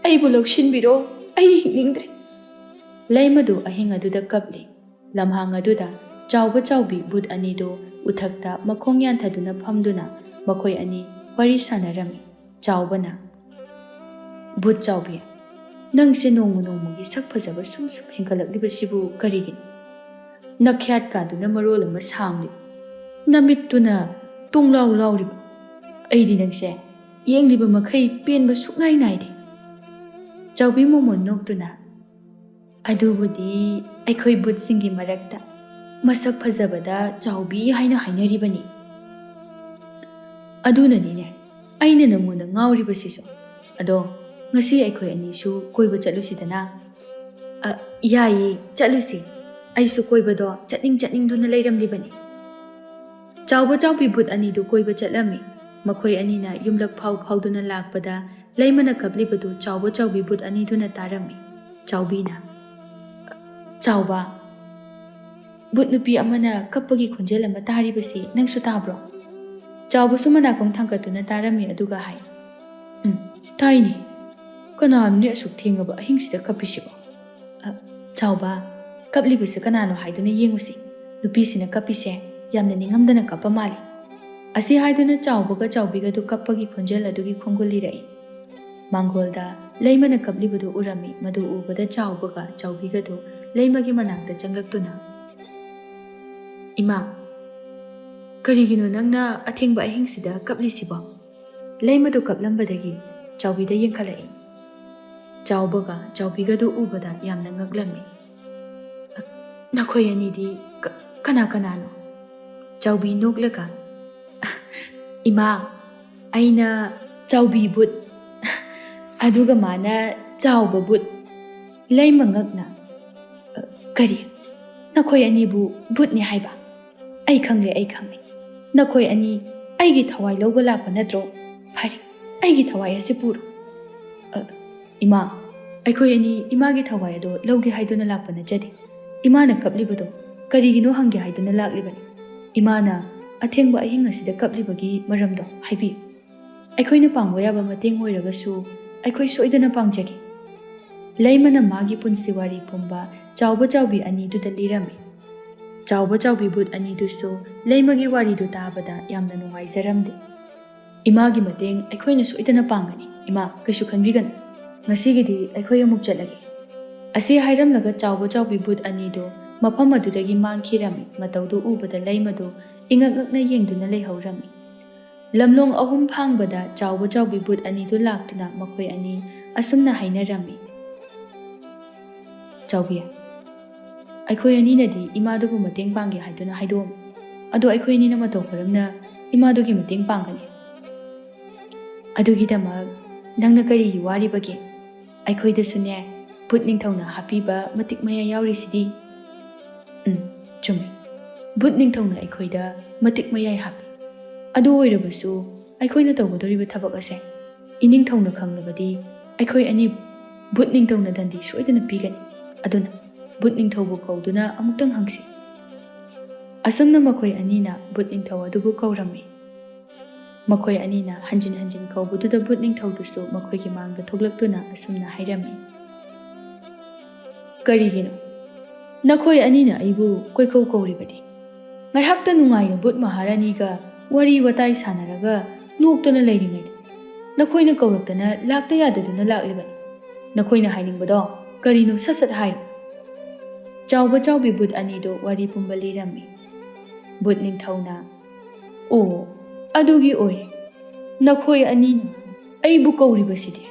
ꯑꯩꯕꯨ ꯂꯧꯁꯤꯟꯕꯤꯔꯣ, ꯑꯩ ꯍꯤꯡꯅꯤꯡꯗ꯭ꯔꯦ꯫" ꯂꯩꯃꯗꯨ ꯑꯍꯤꯡ ꯑꯗꯨꯗ ꯀꯞꯂꯤ꯫ ꯂꯝꯍꯥꯡ ꯑꯗꯨꯗ ꯆꯥꯎꯕ ꯆꯥꯎꯕꯤ ꯚꯨꯠ ꯑꯅꯤꯗꯨ ꯎꯊꯛꯇ ꯃꯈꯣꯡ ꯌꯥꯟꯊꯗꯨꯅ ꯐꯝꯗꯨꯅ ꯃꯈꯣꯏ ꯑꯅꯤ ꯋꯥꯔꯤ ꯁꯥꯟꯅꯔꯝꯃꯤ꯫ ꯆꯥꯎꯕꯅ, "ꯚꯨꯠ ꯆꯥꯎꯕꯤ, ꯅꯪꯁꯦ ꯅꯣꯡꯃ ꯅꯣꯡꯃꯒꯤ ꯁꯛ ꯐꯖꯕ ꯁꯨꯝ ꯁꯨꯝ ꯍꯦꯟꯒꯠꯂꯛꯂꯤꯕꯁꯤꯕꯨ ꯀꯔꯤꯒꯤꯅꯣ? ꯅꯈ꯭ꯌꯥꯠ ꯀꯥꯗꯨꯅ ꯃꯔꯣꯜ ꯑꯃ ꯁꯥꯡꯂꯤ, ꯅꯃꯤꯠꯇꯨꯅ ꯇꯣꯡꯂꯥꯎ ꯂꯥꯎꯔꯤꯕ꯫ ꯑꯩꯗꯤ ꯅꯪꯁꯦ ꯌꯦꯡꯂꯤꯕ ꯃꯈꯩ ꯄꯦꯟꯕ ꯁꯨꯛꯅꯥꯏ ꯅꯥꯏꯗꯦ꯫" ꯆꯥꯎꯕꯤ ꯃꯣꯃꯣꯟ ꯅꯣꯛꯇꯨꯅ, "ꯑꯗꯨꯕꯨꯗꯤ ꯑꯩꯈꯣꯏ ꯚꯨꯠꯁꯤꯡꯒꯤ ꯃꯔꯛꯇ ꯃꯁꯛ ꯐꯖꯕꯗ ꯆꯥꯎꯕꯤ ꯍꯥꯏꯅ ꯍꯥꯏꯅꯔꯤꯕꯅꯤ꯫" "ꯑꯗꯨꯅꯅꯤꯅꯦ, ꯑꯩꯅ ꯅꯪꯉꯣꯟꯗ ꯉꯥꯎꯔꯤꯕꯁꯤꯁꯨ꯫ ꯑꯗꯣ ꯉꯁꯤ ꯑꯩꯈꯣꯏ ꯑꯅꯤꯁꯨ ꯀꯣꯏꯕ ꯆꯠꯂꯨꯁꯤꯗꯅ꯫ "ꯑ, ꯌꯥꯏꯌꯦ, ꯆꯠꯂꯨꯁꯤ꯫ ꯑꯩꯁꯨ ꯀꯣꯏꯕꯗꯣ ꯆꯠꯅꯤꯡ ꯆꯠꯅꯤꯡꯗꯨꯅ ꯂꯩꯔꯝꯂꯤꯕꯅꯤ"꯫ ꯆꯥꯎꯕ ꯆꯥꯎꯕꯤ ꯕꯨꯠ ꯑꯅꯤꯗꯨ ꯀꯣꯏꯕ ꯆꯠꯂꯝꯃꯤ꯫ ꯃꯈꯣꯏ ꯑꯅꯤꯅ ꯌꯨꯝꯂꯛ ꯐꯥꯎ ꯐꯥꯎꯗꯨꯅ ꯂꯥꯛꯄꯗ ꯂꯩꯃꯅ ꯀꯞꯂꯤꯕꯗꯨ ꯆꯥꯎꯕ ꯆꯥꯎꯕꯤ ꯕꯨꯠ ꯑꯅꯤꯗꯨꯅ ꯇꯥꯔꯝꯃꯤ꯫ ꯆꯥꯎꯕꯤꯅ, "ꯆꯥꯎꯕ, ꯕꯨꯠ ꯅꯨꯄꯤ ꯑꯃꯅ ꯀꯞꯄꯒꯤ ꯈꯣꯟꯖꯦꯜ ꯑꯃ ꯇꯥꯔꯤꯕꯁꯤ ꯅꯪꯁꯨ ꯇꯥꯕ꯭ꯔꯣ?" ꯆꯥꯎꯕꯁꯨ ꯃꯅꯥꯀꯣꯡ ꯊꯥꯡꯒꯠꯇꯨꯅ ꯇꯥꯔꯝꯃꯤ, ꯑꯗꯨꯒ ꯍꯥꯏ, "ꯎꯝ, ꯇꯥꯏꯅꯦ꯫ ꯀꯅꯥꯅꯣꯅꯦ ꯑꯁꯨꯛ ꯊꯦꯡꯉꯕ ꯑꯍꯤꯡꯁꯤꯗ ꯀꯞꯄꯤꯁꯤꯕꯣ? ꯑ, ꯆꯥꯎꯕ, ꯀꯞꯂꯤꯕꯁꯤ ꯀꯅꯥꯅꯣ ꯍꯥꯏꯗꯨꯅ ꯌꯦꯡꯉꯨꯁꯤ꯫ ꯅꯨꯄꯤꯁꯤꯅ ꯀꯞꯄꯤꯁꯦ ꯌꯥꯝꯅ ꯅꯤꯡꯉꯝꯗꯅ ꯀꯞꯄ ꯃꯥꯜꯂꯤ"꯫ ꯑꯁꯤ ꯍꯥꯏꯗꯨꯅ ꯆꯥꯎꯕꯒ ꯆꯥꯎꯕꯤꯒꯗꯨ ꯀꯞꯄꯒꯤ ꯈꯣꯟꯖꯦꯜ ꯑꯗꯨꯒꯤ ꯈꯣꯡꯒꯨꯜ ꯂꯤꯔꯛꯏ꯫ ꯃꯥꯡꯒꯣꯜꯗ ꯂꯩꯃꯅ ꯀꯞꯂꯤꯕꯗꯨ ꯎꯔꯝꯃꯤ꯫ ꯃꯗꯨ ꯎꯕꯗ ꯆꯥꯎꯕꯒ ꯆꯥꯎꯕꯤꯒꯗꯨ ꯂꯩꯃꯒꯤ ꯃꯅꯥꯛꯇ ꯆꯪꯂꯛꯇꯨꯅ, "ꯏꯃꯥ, ꯀꯔꯤꯒꯤꯅꯣ ꯅꯪꯅ ꯑꯊꯦꯡꯕ ꯑꯍꯤꯡꯁꯤꯗ ꯀꯞꯂꯤꯁꯤꯕꯣ?" ꯂꯩꯃꯗꯨ ꯀꯞꯂꯝꯕꯗꯒꯤ ꯆꯥꯎꯕꯤꯗ ꯌꯦꯡꯈꯠꯂꯛꯏ꯫ ꯆꯥꯎꯕꯒ ꯆꯥꯎꯕꯤꯒꯗꯨ ꯎꯕꯗ ꯌꯥꯝꯅ ꯉꯛꯂꯝꯃꯤ꯫ "ꯅꯈꯣꯏ ꯑꯅꯤꯗꯤ ꯀ-, ꯀꯅꯥ ꯀꯅꯥꯅꯣ?" ꯆꯥꯎꯕꯤ ꯅꯣꯛꯂꯒ, "ꯏꯃꯥ, ꯑꯩꯅ ꯆꯥꯎꯕꯤ ꯕꯨꯠ, ꯑꯗꯨꯒ ꯃꯥꯅ ꯆꯥꯎꯕ ꯕꯨꯠ"꯫ ꯂꯩꯃ ꯉꯛꯅ, "ꯑ, ꯀꯔꯤ? ꯅꯈꯣꯏ ꯑꯅꯤꯕꯨ ꯕꯨꯠꯅꯤ ꯍꯥꯏꯕ? ꯑꯩ ꯈꯪꯂꯦ, ꯑꯩ ꯈꯪꯂꯦ꯫ ꯅꯈꯣꯏ ꯑꯅꯤ ꯑꯩꯒꯤ ꯊꯋꯥꯏ ꯂꯧꯕ ꯂꯥꯛꯄ ꯅꯠꯇ꯭ꯔꯣ? ꯐꯔꯦ, ꯑꯩꯒꯤ ꯊꯋꯥꯏ ꯑꯁꯤ ꯄꯨꯔꯣ"꯫ "ꯑ, ꯏꯃꯥ, ꯑꯩꯈꯣꯏ ꯑꯅꯤ ꯏꯃꯥꯒꯤ ꯊꯋꯥꯏ ꯑꯗꯣ ꯂꯧꯒꯦ ꯍꯥꯏꯗꯨꯅ ꯂꯥꯛꯄ ꯅꯠꯆꯗꯦ꯫ ꯏꯃꯥꯅ ꯀꯞꯂꯤꯕꯗꯣ ꯀꯔꯤꯒꯤꯅꯣ ꯍꯪꯒꯦ ꯍꯥꯏꯗꯨꯅ ꯂꯥꯛꯂꯤꯕꯅꯤ꯫ ꯏꯃꯥꯅ ꯑꯊꯦꯡꯕ ꯑꯍꯤꯡ ꯑꯁꯤꯗ ꯀꯞꯂꯤꯕꯒꯤ ꯃꯔꯝꯗꯣ ꯍꯥꯏꯕꯤꯌꯨ꯫ ꯑꯩꯈꯣꯏꯅ ꯄꯥꯡꯕ ꯌꯥꯕ ꯃꯇꯦꯡ ꯑꯣꯏꯔꯒꯁꯨ ꯑꯩꯈꯣꯏ ꯁꯣꯏꯗꯅ ꯄꯥꯡꯖꯒꯦ"꯫ ꯂꯩꯃꯅ ꯃꯥꯒꯤ ꯄꯨꯟꯁꯤ ꯋꯥꯔꯤ ꯄꯨꯝꯕ ꯆꯥꯎꯕ ꯆꯥꯎꯕꯤ ꯑꯅꯤꯗꯨꯗ ꯂꯤꯔꯝꯃꯤ꯫ ꯆꯥꯎꯕ ꯆꯥꯎꯕꯤ ꯕꯨꯠ ꯑꯅꯤꯗꯨꯁꯨ ꯂꯩꯃꯒꯤ ꯋꯥꯔꯤꯗꯨ ꯇꯥꯕꯗ ꯌꯥꯝꯅ ꯅꯨꯡꯉꯥꯏꯖꯔꯝꯗꯦ꯫ "ꯏꯃꯥꯒꯤ ꯃꯇꯦꯡ ꯑꯩꯈꯣꯏꯅ ꯁꯣꯏꯗꯅ ꯄꯥꯡꯒꯅꯤ꯫ ꯏꯃꯥ, ꯀꯩꯁꯨ ꯈꯟꯕꯤꯒꯅꯨ꯫ ꯉꯁꯤꯒꯤꯗꯤ ꯑꯩꯈꯣꯏ ꯑꯃꯨꯛ ꯆꯠꯂꯒꯦ"꯫ ꯑꯁꯤ ꯍꯥꯏꯔꯝꯂꯒ ꯆꯥꯎꯕ ꯆꯥꯎꯕꯤ ꯕꯨꯠ ꯑꯅꯤꯗꯨ ꯃꯐꯝ ꯑꯗꯨꯗꯒꯤ ꯃꯥꯡꯈꯤꯔꯝꯃꯤ꯫ ꯃꯇꯧꯗꯨ ꯎꯕꯗ ꯂꯩꯃꯗꯨ ꯏꯉꯛ ꯉꯛꯅ ꯌꯦꯡꯗꯨꯅ ꯂꯩꯍꯧꯔꯝꯃꯤ꯫ ꯂꯝꯂꯣꯡ ꯑꯍꯨꯝ ꯐꯥꯡꯕꯗ ꯆꯥꯎꯕ ꯆꯥꯎꯕꯤ ꯕꯨꯠ ꯑꯅꯤꯗꯨ ꯂꯥꯛꯇꯨꯅ ꯃꯈꯣꯏ ꯑꯅꯤ ꯑꯁꯨꯝꯅ ꯍꯥꯏꯅꯔꯝꯃꯤ, "ꯆꯥꯎꯕꯤ, ꯑꯩꯈꯣꯏ ꯑꯅꯤꯅꯗꯤ ꯏꯃꯥꯗꯨꯕꯨ ꯃꯇꯦꯡ ꯄꯥꯡꯒꯦ ꯍꯥꯏꯗꯨꯅ ꯍꯥꯏꯗꯣꯛꯑꯝꯃꯤ꯫ ꯑꯗꯣ ꯑꯩꯈꯣꯏ ꯑꯅꯤꯅ ꯃꯇꯧ ꯀꯔꯝꯅ ꯏꯃꯥꯗꯨꯒꯤ ꯃꯇꯦꯡ ꯄꯥꯡꯒꯅꯤ?" ꯑꯗꯨꯒꯤꯗꯃꯛ ꯅꯪꯅ ꯀꯔꯤꯒꯤ ꯋꯥꯔꯤꯕꯒꯦ? ꯑꯩꯈꯣꯏꯗꯁꯨꯅꯦ, ꯚꯨꯠ ꯅꯤꯡꯊꯧꯅ ꯍꯥꯞꯄꯤꯕ ꯃꯇꯤꯛ ꯃꯌꯥꯏ ꯌꯥꯎꯔꯤꯁꯤꯗꯤ꯫ ꯎꯝ, ꯆꯨꯝꯃꯤ꯫ ꯚꯨꯠ ꯅꯤꯡꯊꯧꯅ ꯑꯩꯈꯣꯏꯗ ꯃꯇꯤꯛ ꯃꯌꯥꯏ ꯍꯥꯞꯄꯤ꯫ ꯑꯗꯨ ꯑꯣꯏꯔꯕꯁꯨ, ꯑꯩꯈꯣꯏꯅ ꯇꯧꯒꯗꯧꯔꯤꯕ ꯊꯕꯛ ꯑꯁꯦ ꯏꯅꯤꯡꯊꯧꯅ ꯈꯪꯂꯕꯗꯤ, ꯑꯩꯈꯣꯏ ꯑꯅꯤꯕꯨ ꯚꯨꯠ ꯅꯤꯡꯊꯧꯅ ꯗꯟꯗꯤ ꯁꯣꯏꯗꯅ ꯄꯤꯒꯅꯤ꯫ ꯑꯗꯨꯅ ꯚꯨꯠ ꯅꯤꯡꯊꯧꯕꯨ ꯀꯧꯗꯨꯅ ꯑꯃꯨꯛꯇꯪ ꯍꯪꯁꯤ꯫ ꯑꯁꯨꯝꯅ ꯃꯈꯣꯏ ꯑꯅꯤꯅ ꯚꯨꯠ ꯅꯤꯡꯊꯧ ꯑꯗꯨꯕꯨ ꯀꯧꯔꯝꯃꯤ꯫ ꯃꯈꯣꯏ ꯑꯅꯤꯅ ꯍꯟꯖꯤꯟ ꯍꯟꯖꯤꯟ ꯀꯧꯕꯗꯨꯗ ꯚꯨꯠ ꯅꯤꯡꯊꯧꯗꯨꯁꯨ ꯃꯈꯣꯏꯒꯤ ꯃꯥꯡꯗ ꯊꯣꯛꯂꯛꯇꯨꯅ ꯑꯁꯨꯝꯅ ꯍꯥꯏꯔꯝꯃꯤ, "ꯀꯔꯤꯒꯤꯅꯣ ꯅꯈꯣꯏ ꯑꯅꯤꯅ ꯑꯩꯕꯨ ꯀꯣꯏꯀꯧ ꯀꯧꯔꯤꯕꯗꯤ? ꯉꯥꯏꯍꯥꯛꯇ ꯅꯨꯡꯉꯥꯏꯅ ꯚꯨꯠ ꯃꯍꯥꯔꯥꯅꯤꯒ ꯋꯥꯔꯤ ꯋꯥꯇꯥꯏ ꯁꯥꯟꯅꯔꯒ ꯅꯣꯛꯇꯅ ꯂꯩꯔꯤꯉꯩꯗ ꯅꯈꯣꯏꯅ ꯀꯧꯔꯛꯇꯅ ꯂꯥꯛꯇ ꯌꯥꯗꯗꯨꯅ ꯂꯥꯛꯂꯤꯕꯅꯤ꯫ ꯅꯈꯣꯏꯅ ꯍꯥꯏꯅꯤꯡꯕꯗꯣ ꯀꯔꯤꯅꯣ, ꯁꯠ ꯁꯠ ꯍꯥꯏꯔꯣ꯫" ꯆꯥꯎꯕ ꯆꯥꯎꯕꯤ ꯚꯨꯠ ꯑꯅꯤꯗꯣ ꯋꯥꯔꯤ ꯄꯨꯝꯕ ꯂꯤꯔꯝꯃꯤ꯫ ꯚꯨꯠ ꯅꯤꯡꯊꯧꯅ, "ꯑꯣ, ꯑꯗꯨꯒꯤ ꯑꯣꯏꯔꯦ꯫ ꯅꯈꯣꯏ ꯑꯅꯤꯅ ꯑꯩꯕꯨ ꯀꯧꯔꯤꯕꯁꯤꯗꯤ꯫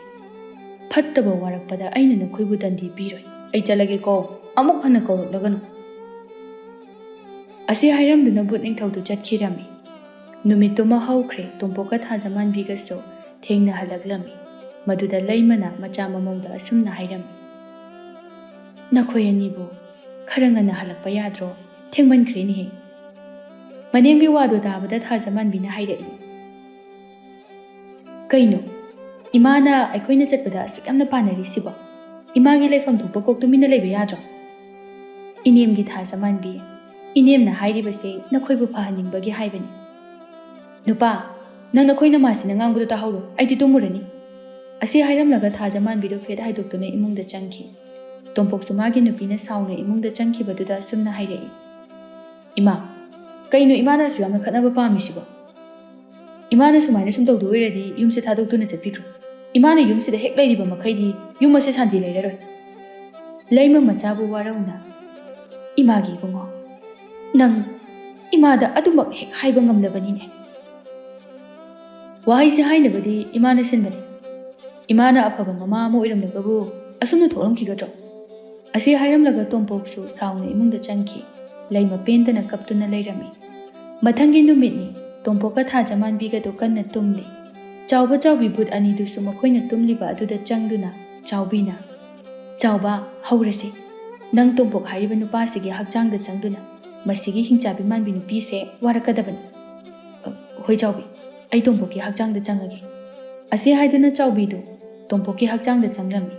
ꯐꯠꯇꯕ ꯋꯥꯔꯛꯄꯗ ꯑꯩꯅ ꯅꯈꯣꯏꯕꯨ ꯗꯟꯗꯤ ꯄꯤꯔꯣꯏ꯫ ꯑꯩ ꯆꯠꯂꯒꯦꯀꯣ, ꯑꯃꯨꯛ ꯍꯟꯅ ꯀꯧꯔꯛꯂꯒꯅꯨ꯫" ꯑꯁꯤ ꯍꯥꯏꯔꯝꯗꯨꯅ ꯚꯨꯠ ꯅꯤꯡꯊꯧꯗꯨ ꯆꯠꯈꯤꯔꯝꯃꯤ꯫ ꯅꯨꯃꯤꯠꯇꯨꯃ ꯍꯧꯈ꯭ꯔꯦ꯫ ꯇꯣꯝꯄꯣꯛꯀ ꯊꯥꯖꯃꯥꯟꯕꯤꯒꯁꯨ ꯊꯦꯡꯅ ꯍꯜꯂꯛꯂꯝꯃꯤ꯫ ꯃꯗꯨꯗ ꯂꯩꯃꯅ ꯃꯆꯥ ꯃꯃꯧꯗ ꯑꯁꯨꯝꯅ ꯍꯥꯏꯔꯝꯃꯤ, "ꯅꯈꯣꯏ ꯑꯅꯤꯕꯨ ꯈꯔ ꯉꯟꯅ ꯍꯜꯂꯛꯄ ꯌꯥꯗ꯭ꯔꯣ? ꯊꯦꯡꯃꯟꯈ꯭ꯔꯦꯅꯦꯍꯦ꯫" ꯃꯅꯦꯝꯒꯤ ꯋꯥꯗꯨ ꯇꯥꯕꯗ ꯊꯥꯖꯃꯥꯟꯕꯤꯅ ꯍꯥꯏꯔꯛꯏ, "ꯀꯩꯅꯣ, ꯏꯃꯥꯅ ꯑꯩꯈꯣꯏꯅ ꯆꯠꯄꯗ ꯑꯁꯨꯛ ꯌꯥꯝꯅ ꯄꯥꯅꯔꯤꯁꯤꯕꯣ? ꯏꯃꯥꯒꯤ ꯂꯩꯐꯝ ꯊꯣꯛꯄ ꯀꯣꯛ ꯇꯨꯃꯤꯟꯅ ꯂꯩꯕ ꯌꯥꯗ꯭ꯔꯣ?" "ꯏꯅꯦꯝꯒꯤ ꯊꯥꯖꯃꯥꯟꯕꯤ, ꯏꯅꯦꯝꯅ ꯍꯥꯏꯔꯤꯕꯁꯦ ꯅꯈꯣꯏꯕꯨ ꯐꯍꯟꯅꯤꯡꯕꯒꯤ ꯍꯥꯏꯕꯅꯤ꯫" "ꯅꯨꯄꯥ, ꯅꯪ ꯅꯈꯣꯏ ꯅꯃꯥꯁꯤꯅ ꯉꯥꯡꯕꯗꯣ ꯇꯥꯍꯧꯔꯣ, ꯑꯩꯗꯤ ꯇꯨꯝꯃꯨꯔꯅꯤ꯫" ꯑꯁꯤ ꯍꯥꯏꯔꯝꯂꯒ ꯊꯥꯖꯃꯥꯟꯕꯤꯗꯨ ꯐꯦꯠ ꯍꯥꯏꯗꯣꯛꯇꯨꯅ ꯏꯃꯨꯡꯗ ꯆꯪꯈꯤ꯫ ꯇꯣꯝꯄꯣꯛꯁꯨ ꯃꯥꯒꯤ ꯅꯨꯄꯤꯅ ꯁꯥꯎꯅ ꯏꯃꯨꯡꯗ ꯆꯪꯈꯤꯕꯗꯨꯗ ꯑꯁꯨꯝꯅ ꯍꯥꯏꯔꯛꯏ, "ꯏꯃꯥ, ꯀꯩꯅꯣ ꯏꯃꯥꯅ ꯑꯁꯨꯛ ꯌꯥꯝꯅ ꯈꯠꯅꯕ ꯄꯥꯝꯃꯤꯁꯤꯕꯣ? ꯏꯃꯥꯅ ꯁꯨꯃꯥꯏꯅ ꯁꯨꯝ ꯇꯧꯗꯣꯏ ꯑꯣꯏꯔꯗꯤ ꯌꯨꯝꯁꯦ ꯊꯥꯗꯣꯛꯇꯨꯅ ꯆꯠꯄꯤꯈ꯭ꯔꯣ꯫ ꯏꯃꯥꯅ ꯌꯨꯝꯁꯤꯗ ꯍꯦꯛ ꯂꯩꯔꯤꯕ ꯃꯈꯩꯗꯤ ꯌꯨꯝ ꯑꯁꯦ ꯁꯥꯟꯇꯤ ꯂꯩꯔꯔꯣꯏ꯫" ꯂꯩꯃ ꯃꯆꯥꯕꯨ ꯋꯥꯔꯧꯅ, "ꯏꯃꯥꯒꯤ ꯏꯕꯨꯡꯉꯣ, ꯅꯪ ꯏꯃꯥꯗ ꯑꯗꯨꯃꯛ ꯍꯦꯛ ꯍꯥꯏꯕ ꯉꯝꯂꯕꯅꯤꯅꯦ꯫" "ꯋꯥꯍꯩꯁꯦ ꯍꯥꯏꯅꯕꯗꯤ ꯏꯃꯥꯅ ꯁꯤꯟꯕꯅꯤ꯫ ꯏꯃꯥꯅ ꯑꯐꯕ ꯃꯃꯥ ꯑꯃ ꯑꯣꯏꯔꯝꯂꯒꯕꯨ ꯑꯁꯨꯝꯅ ꯊꯣꯛꯂꯝꯈꯤꯒꯗ꯭ꯔꯣ?" ꯑꯁꯤ ꯍꯥꯏꯔꯝꯂꯒ ꯇꯣꯝꯄꯣꯛꯁꯨ ꯁꯥꯎꯅ ꯏꯃꯨꯡꯗ ꯆꯪꯈꯤ꯫ ꯂꯩꯃ ꯄꯦꯟꯗꯅ ꯀꯞꯇꯨꯅ ꯂꯩꯔꯝꯃꯤ꯫ ꯃꯊꯪꯒꯤ ꯅꯨꯃꯤꯠꯅꯤ꯫ ꯇꯣꯝꯄꯣꯛꯀ ꯊꯥꯖꯃꯥꯟꯕꯤꯒꯗꯨ ꯀꯟꯅ ꯇꯨꯝꯂꯤ꯫ ꯆꯥꯎꯕ ꯆꯥꯎꯕꯤ ꯚꯨꯠ ꯑꯅꯤꯗꯨꯁꯨ ꯃꯈꯣꯏꯅ ꯇꯨꯝꯂꯤꯕ ꯑꯗꯨꯗ ꯆꯪꯗꯨꯅ ꯆꯥꯎꯕꯤꯅ, "ꯆꯥꯎꯕ, ꯍꯧꯔꯁꯤ꯫ ꯅꯪ ꯇꯣꯝꯄꯣꯛ ꯍꯥꯏꯔꯤꯕ ꯅꯨꯄꯥꯁꯤꯒꯤ ꯍꯛꯆꯥꯡꯗ ꯆꯪꯗꯨꯅ ꯃꯁꯤꯒꯤ ꯍꯤꯡꯆꯥꯕꯤ ꯃꯥꯟꯕꯤ ꯅꯨꯄꯤꯁꯦ ꯋꯥꯔꯛꯀꯗꯕꯅꯤ꯫" "ꯑ, ꯍꯣꯏ ꯆꯥꯎꯕꯤ, ꯑꯩ ꯇꯣꯝꯄꯣꯛꯀꯤ ꯍꯛꯆꯥꯡꯗ ꯆꯪꯉꯒꯦ꯫" ꯑꯁꯤ ꯍꯥꯏꯗꯨꯅ ꯆꯥꯎꯕꯤꯗꯨ ꯇꯣꯝꯄꯣꯛꯀꯤ ꯍꯛꯆꯥꯡꯗ ꯆꯪꯂꯝꯃꯤ꯫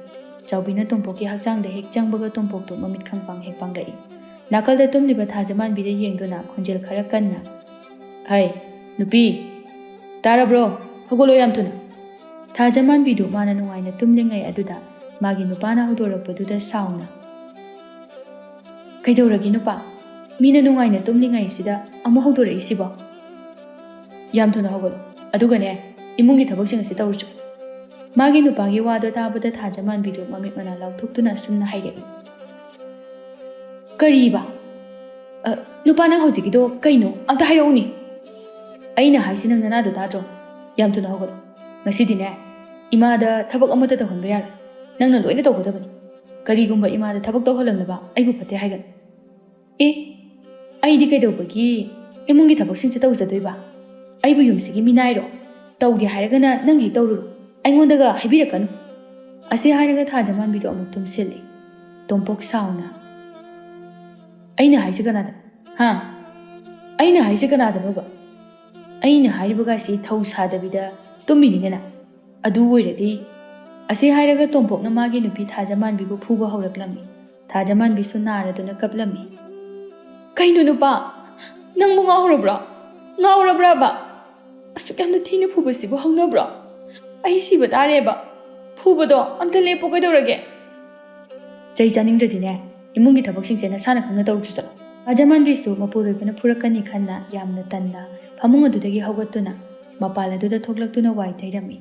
ꯆꯥꯎꯕꯤꯅ ꯇꯣꯝꯄꯣꯛꯀꯤ ꯍꯛꯆꯥꯡꯗ ꯍꯦꯛ ꯆꯪꯕꯒ ꯇꯣꯝꯄꯣꯛꯇꯨ ꯃꯃꯤꯠ ꯈꯪꯄꯥꯡ ꯍꯦꯛ ꯄꯥꯡꯂꯛꯏ꯫ ꯅꯥꯀꯜꯗ ꯇꯨꯝꯂꯤꯕ ꯊꯥꯖꯃꯥꯟꯕꯤꯗ ꯌꯦꯡꯗꯨꯅ ꯈꯣꯟꯖꯦꯜ ꯈꯔ ꯀꯟꯅ, "ꯍꯩ, ꯅꯨꯄꯤ, ꯇꯥꯔꯕ꯭ꯔꯣ? ꯍꯧꯒꯠꯂꯣ ꯌꯥꯝ ꯊꯨꯅ꯫" ꯊꯥꯖꯃꯥꯟꯕꯤꯗꯨ ꯃꯥꯅ ꯅꯨꯡꯉꯥꯏꯅ ꯇꯨꯝꯂꯤꯉꯩ ꯑꯗꯨꯗ ꯃꯥꯒꯤ ꯅꯨꯄꯥꯅ ꯍꯧꯗꯣꯔꯛꯄꯗꯨꯗ ꯁꯥꯎꯅ, "ꯀꯩꯗꯧꯔꯒꯦ ꯅꯨꯄꯥ? ꯃꯤꯅ ꯅꯨꯡꯉꯥꯏꯅ ꯇꯨꯝꯂꯤꯉꯩꯁꯤꯗ ꯑꯃꯨꯛ ꯍꯧꯗꯣꯔꯛꯏꯁꯤꯕꯣ?" "ꯌꯥꯝ ꯊꯨꯅ ꯍꯧꯒꯠꯂꯣ, ꯑꯗꯨꯒꯅꯦ, ꯏꯃꯨꯡꯒꯤ ꯊꯕꯛꯁꯤꯡ ꯑꯁꯤ ꯇꯧꯔꯨꯆꯣ꯫" ꯃꯥꯒꯤ ꯅꯨꯄꯥꯒꯤ ꯋꯥꯗꯣ ꯇꯥꯕꯗ ꯊꯥꯖꯃꯥꯟꯕꯤꯗꯨ ꯃꯃꯤꯠ ꯃꯅꯥ ꯂꯥꯎꯊꯣꯛꯇꯨꯅ ꯑꯁꯨꯝꯅ ꯍꯥꯏꯔꯛꯏ, "ꯀꯔꯤꯕ? ꯑ, ꯅꯨꯄꯥ, ꯅꯪ ꯍꯧꯖꯤꯛꯀꯤꯗꯣ ꯀꯩꯅꯣ? ꯑꯝꯇ ꯍꯥꯏꯔꯛꯎꯅꯦ꯫" "ꯑꯩꯅ ꯍꯥꯏꯁꯤ ꯅꯪ ꯅꯅꯥꯗꯣ ꯇꯥꯗ꯭ꯔꯣ? ꯌꯥꯝ ꯊꯨꯅ ꯍꯧꯒꯠꯂꯣ꯫ ꯉꯁꯤꯗꯤꯅꯦ, ꯏꯃꯥꯗ ꯊꯕꯛ ꯑꯃꯠꯇ ꯇꯧꯍꯟꯕ ꯌꯥꯔꯣꯏ꯫ ꯅꯪꯅ ꯂꯣꯏꯅ ꯇꯧꯒꯗꯕꯅꯤ꯫ ꯀꯔꯤꯒꯨꯝꯕ ꯏꯃꯥꯗ ꯊꯕꯛ ꯇꯧꯍꯜꯂꯝꯂꯕ ꯑꯩꯕꯨ ꯐꯠꯇꯦ ꯍꯥꯏꯒꯅꯨ꯫" "ꯑꯦ, ꯑꯩꯗꯤ ꯀꯩꯗꯧꯕꯒꯤ ꯏꯃꯨꯡꯒꯤ ꯊꯕꯛꯁꯤꯡꯁꯦ ꯇꯧꯖꯗꯣꯏꯕ? ꯑꯩꯕꯨ ꯌꯨꯝꯁꯤꯒꯤ ꯃꯤꯅꯥꯏꯔꯣ? ꯇꯧꯒꯦ ꯍꯥꯏꯔꯒꯅ ꯅꯪ ꯍꯦꯛ ꯇꯧꯔꯨꯔꯣ꯫ ꯑꯩꯉꯣꯟꯗꯒ ꯍꯥꯏꯕꯤꯔꯛꯀꯅꯨ꯫" ꯑꯁꯤ ꯍꯥꯏꯔꯒ ꯊꯥꯖꯃꯥꯟꯕꯤꯗꯣ ꯑꯃꯨꯛ ꯇꯨꯝꯁꯤꯜꯂꯤ꯫ ꯇꯣꯝꯄꯣꯛ ꯁꯥꯎꯅ, "ꯑꯩꯅ ꯍꯥꯏꯁꯦ ꯀꯅꯥꯗ? ꯍꯥ? ꯑꯩꯅ ꯍꯥꯏꯁꯦ ꯀꯅꯥꯗꯅꯣꯕ? ꯑꯩꯅ ꯍꯥꯏꯔꯤꯕꯒꯥꯏꯁꯤ ꯊꯧ ꯁꯥꯗꯕꯤꯗ ꯇꯨꯝꯃꯤꯅꯤꯅꯦ ꯅꯪ꯫ ꯑꯗꯨ ꯑꯣꯏꯔꯗꯤ꯫" ꯑꯁꯤ ꯍꯥꯏꯔꯒ ꯇꯣꯝꯄꯣꯛꯅ ꯃꯥꯒꯤ ꯅꯨꯄꯤ ꯊꯥꯖꯃꯥꯟꯕꯤꯕꯨ ꯐꯨꯕ ꯍꯧꯔꯛꯂꯝꯃꯤ꯫ ꯊꯥꯖꯃꯥꯟꯕꯤꯁꯨ ꯅꯥꯔꯗꯨꯅ ꯀꯞꯂꯝꯃꯤ꯫ "ꯀꯩꯅꯣ ꯅꯨꯄꯥ? ꯅꯪꯕꯨ ꯉꯥꯎꯔꯕ꯭ꯔꯣ? ꯉꯥꯎꯔꯕ꯭ꯔꯕ? ꯑꯁꯨꯛ ꯌꯥꯝꯅ ꯊꯤꯅ ꯐꯨꯕꯁꯤꯕꯨ ꯍꯧꯅꯕ꯭ꯔꯣ? ꯑꯩ ꯁꯤꯕ ꯇꯥꯔꯦꯕ꯫ ꯐꯨꯕꯗꯣ ꯑꯝꯇ ꯂꯦꯞꯄꯣ ꯀꯩꯗꯧꯔꯒꯦ?" "ꯆꯩ ꯆꯥꯅꯤꯡꯗ꯭ꯔꯗꯤꯅꯦ, ꯏꯃꯨꯡꯒꯤ ꯊꯕꯛꯁꯤꯡꯁꯦ ꯅꯁꯥꯅ ꯈꯪꯅ ꯇꯧꯔꯨꯆꯣ ꯆꯠꯂꯣ꯫" ꯊꯥꯖꯃꯥꯟꯕꯤꯁꯨ ꯃꯄꯨꯔꯣꯏꯕꯅ ꯐꯨꯔꯛꯀꯅꯤ ꯈꯟꯅ ꯌꯥꯝꯅ ꯇꯟꯅ ꯐꯃꯨꯡ ꯑꯗꯨꯗꯒꯤ ꯍꯧꯒꯠꯇꯨꯅ ꯃꯄꯥꯟ ꯑꯗꯨꯗ ꯊꯣꯛꯂꯛꯇꯨꯅ ꯋꯥꯏ ꯇꯩꯔꯝꯃꯤ꯫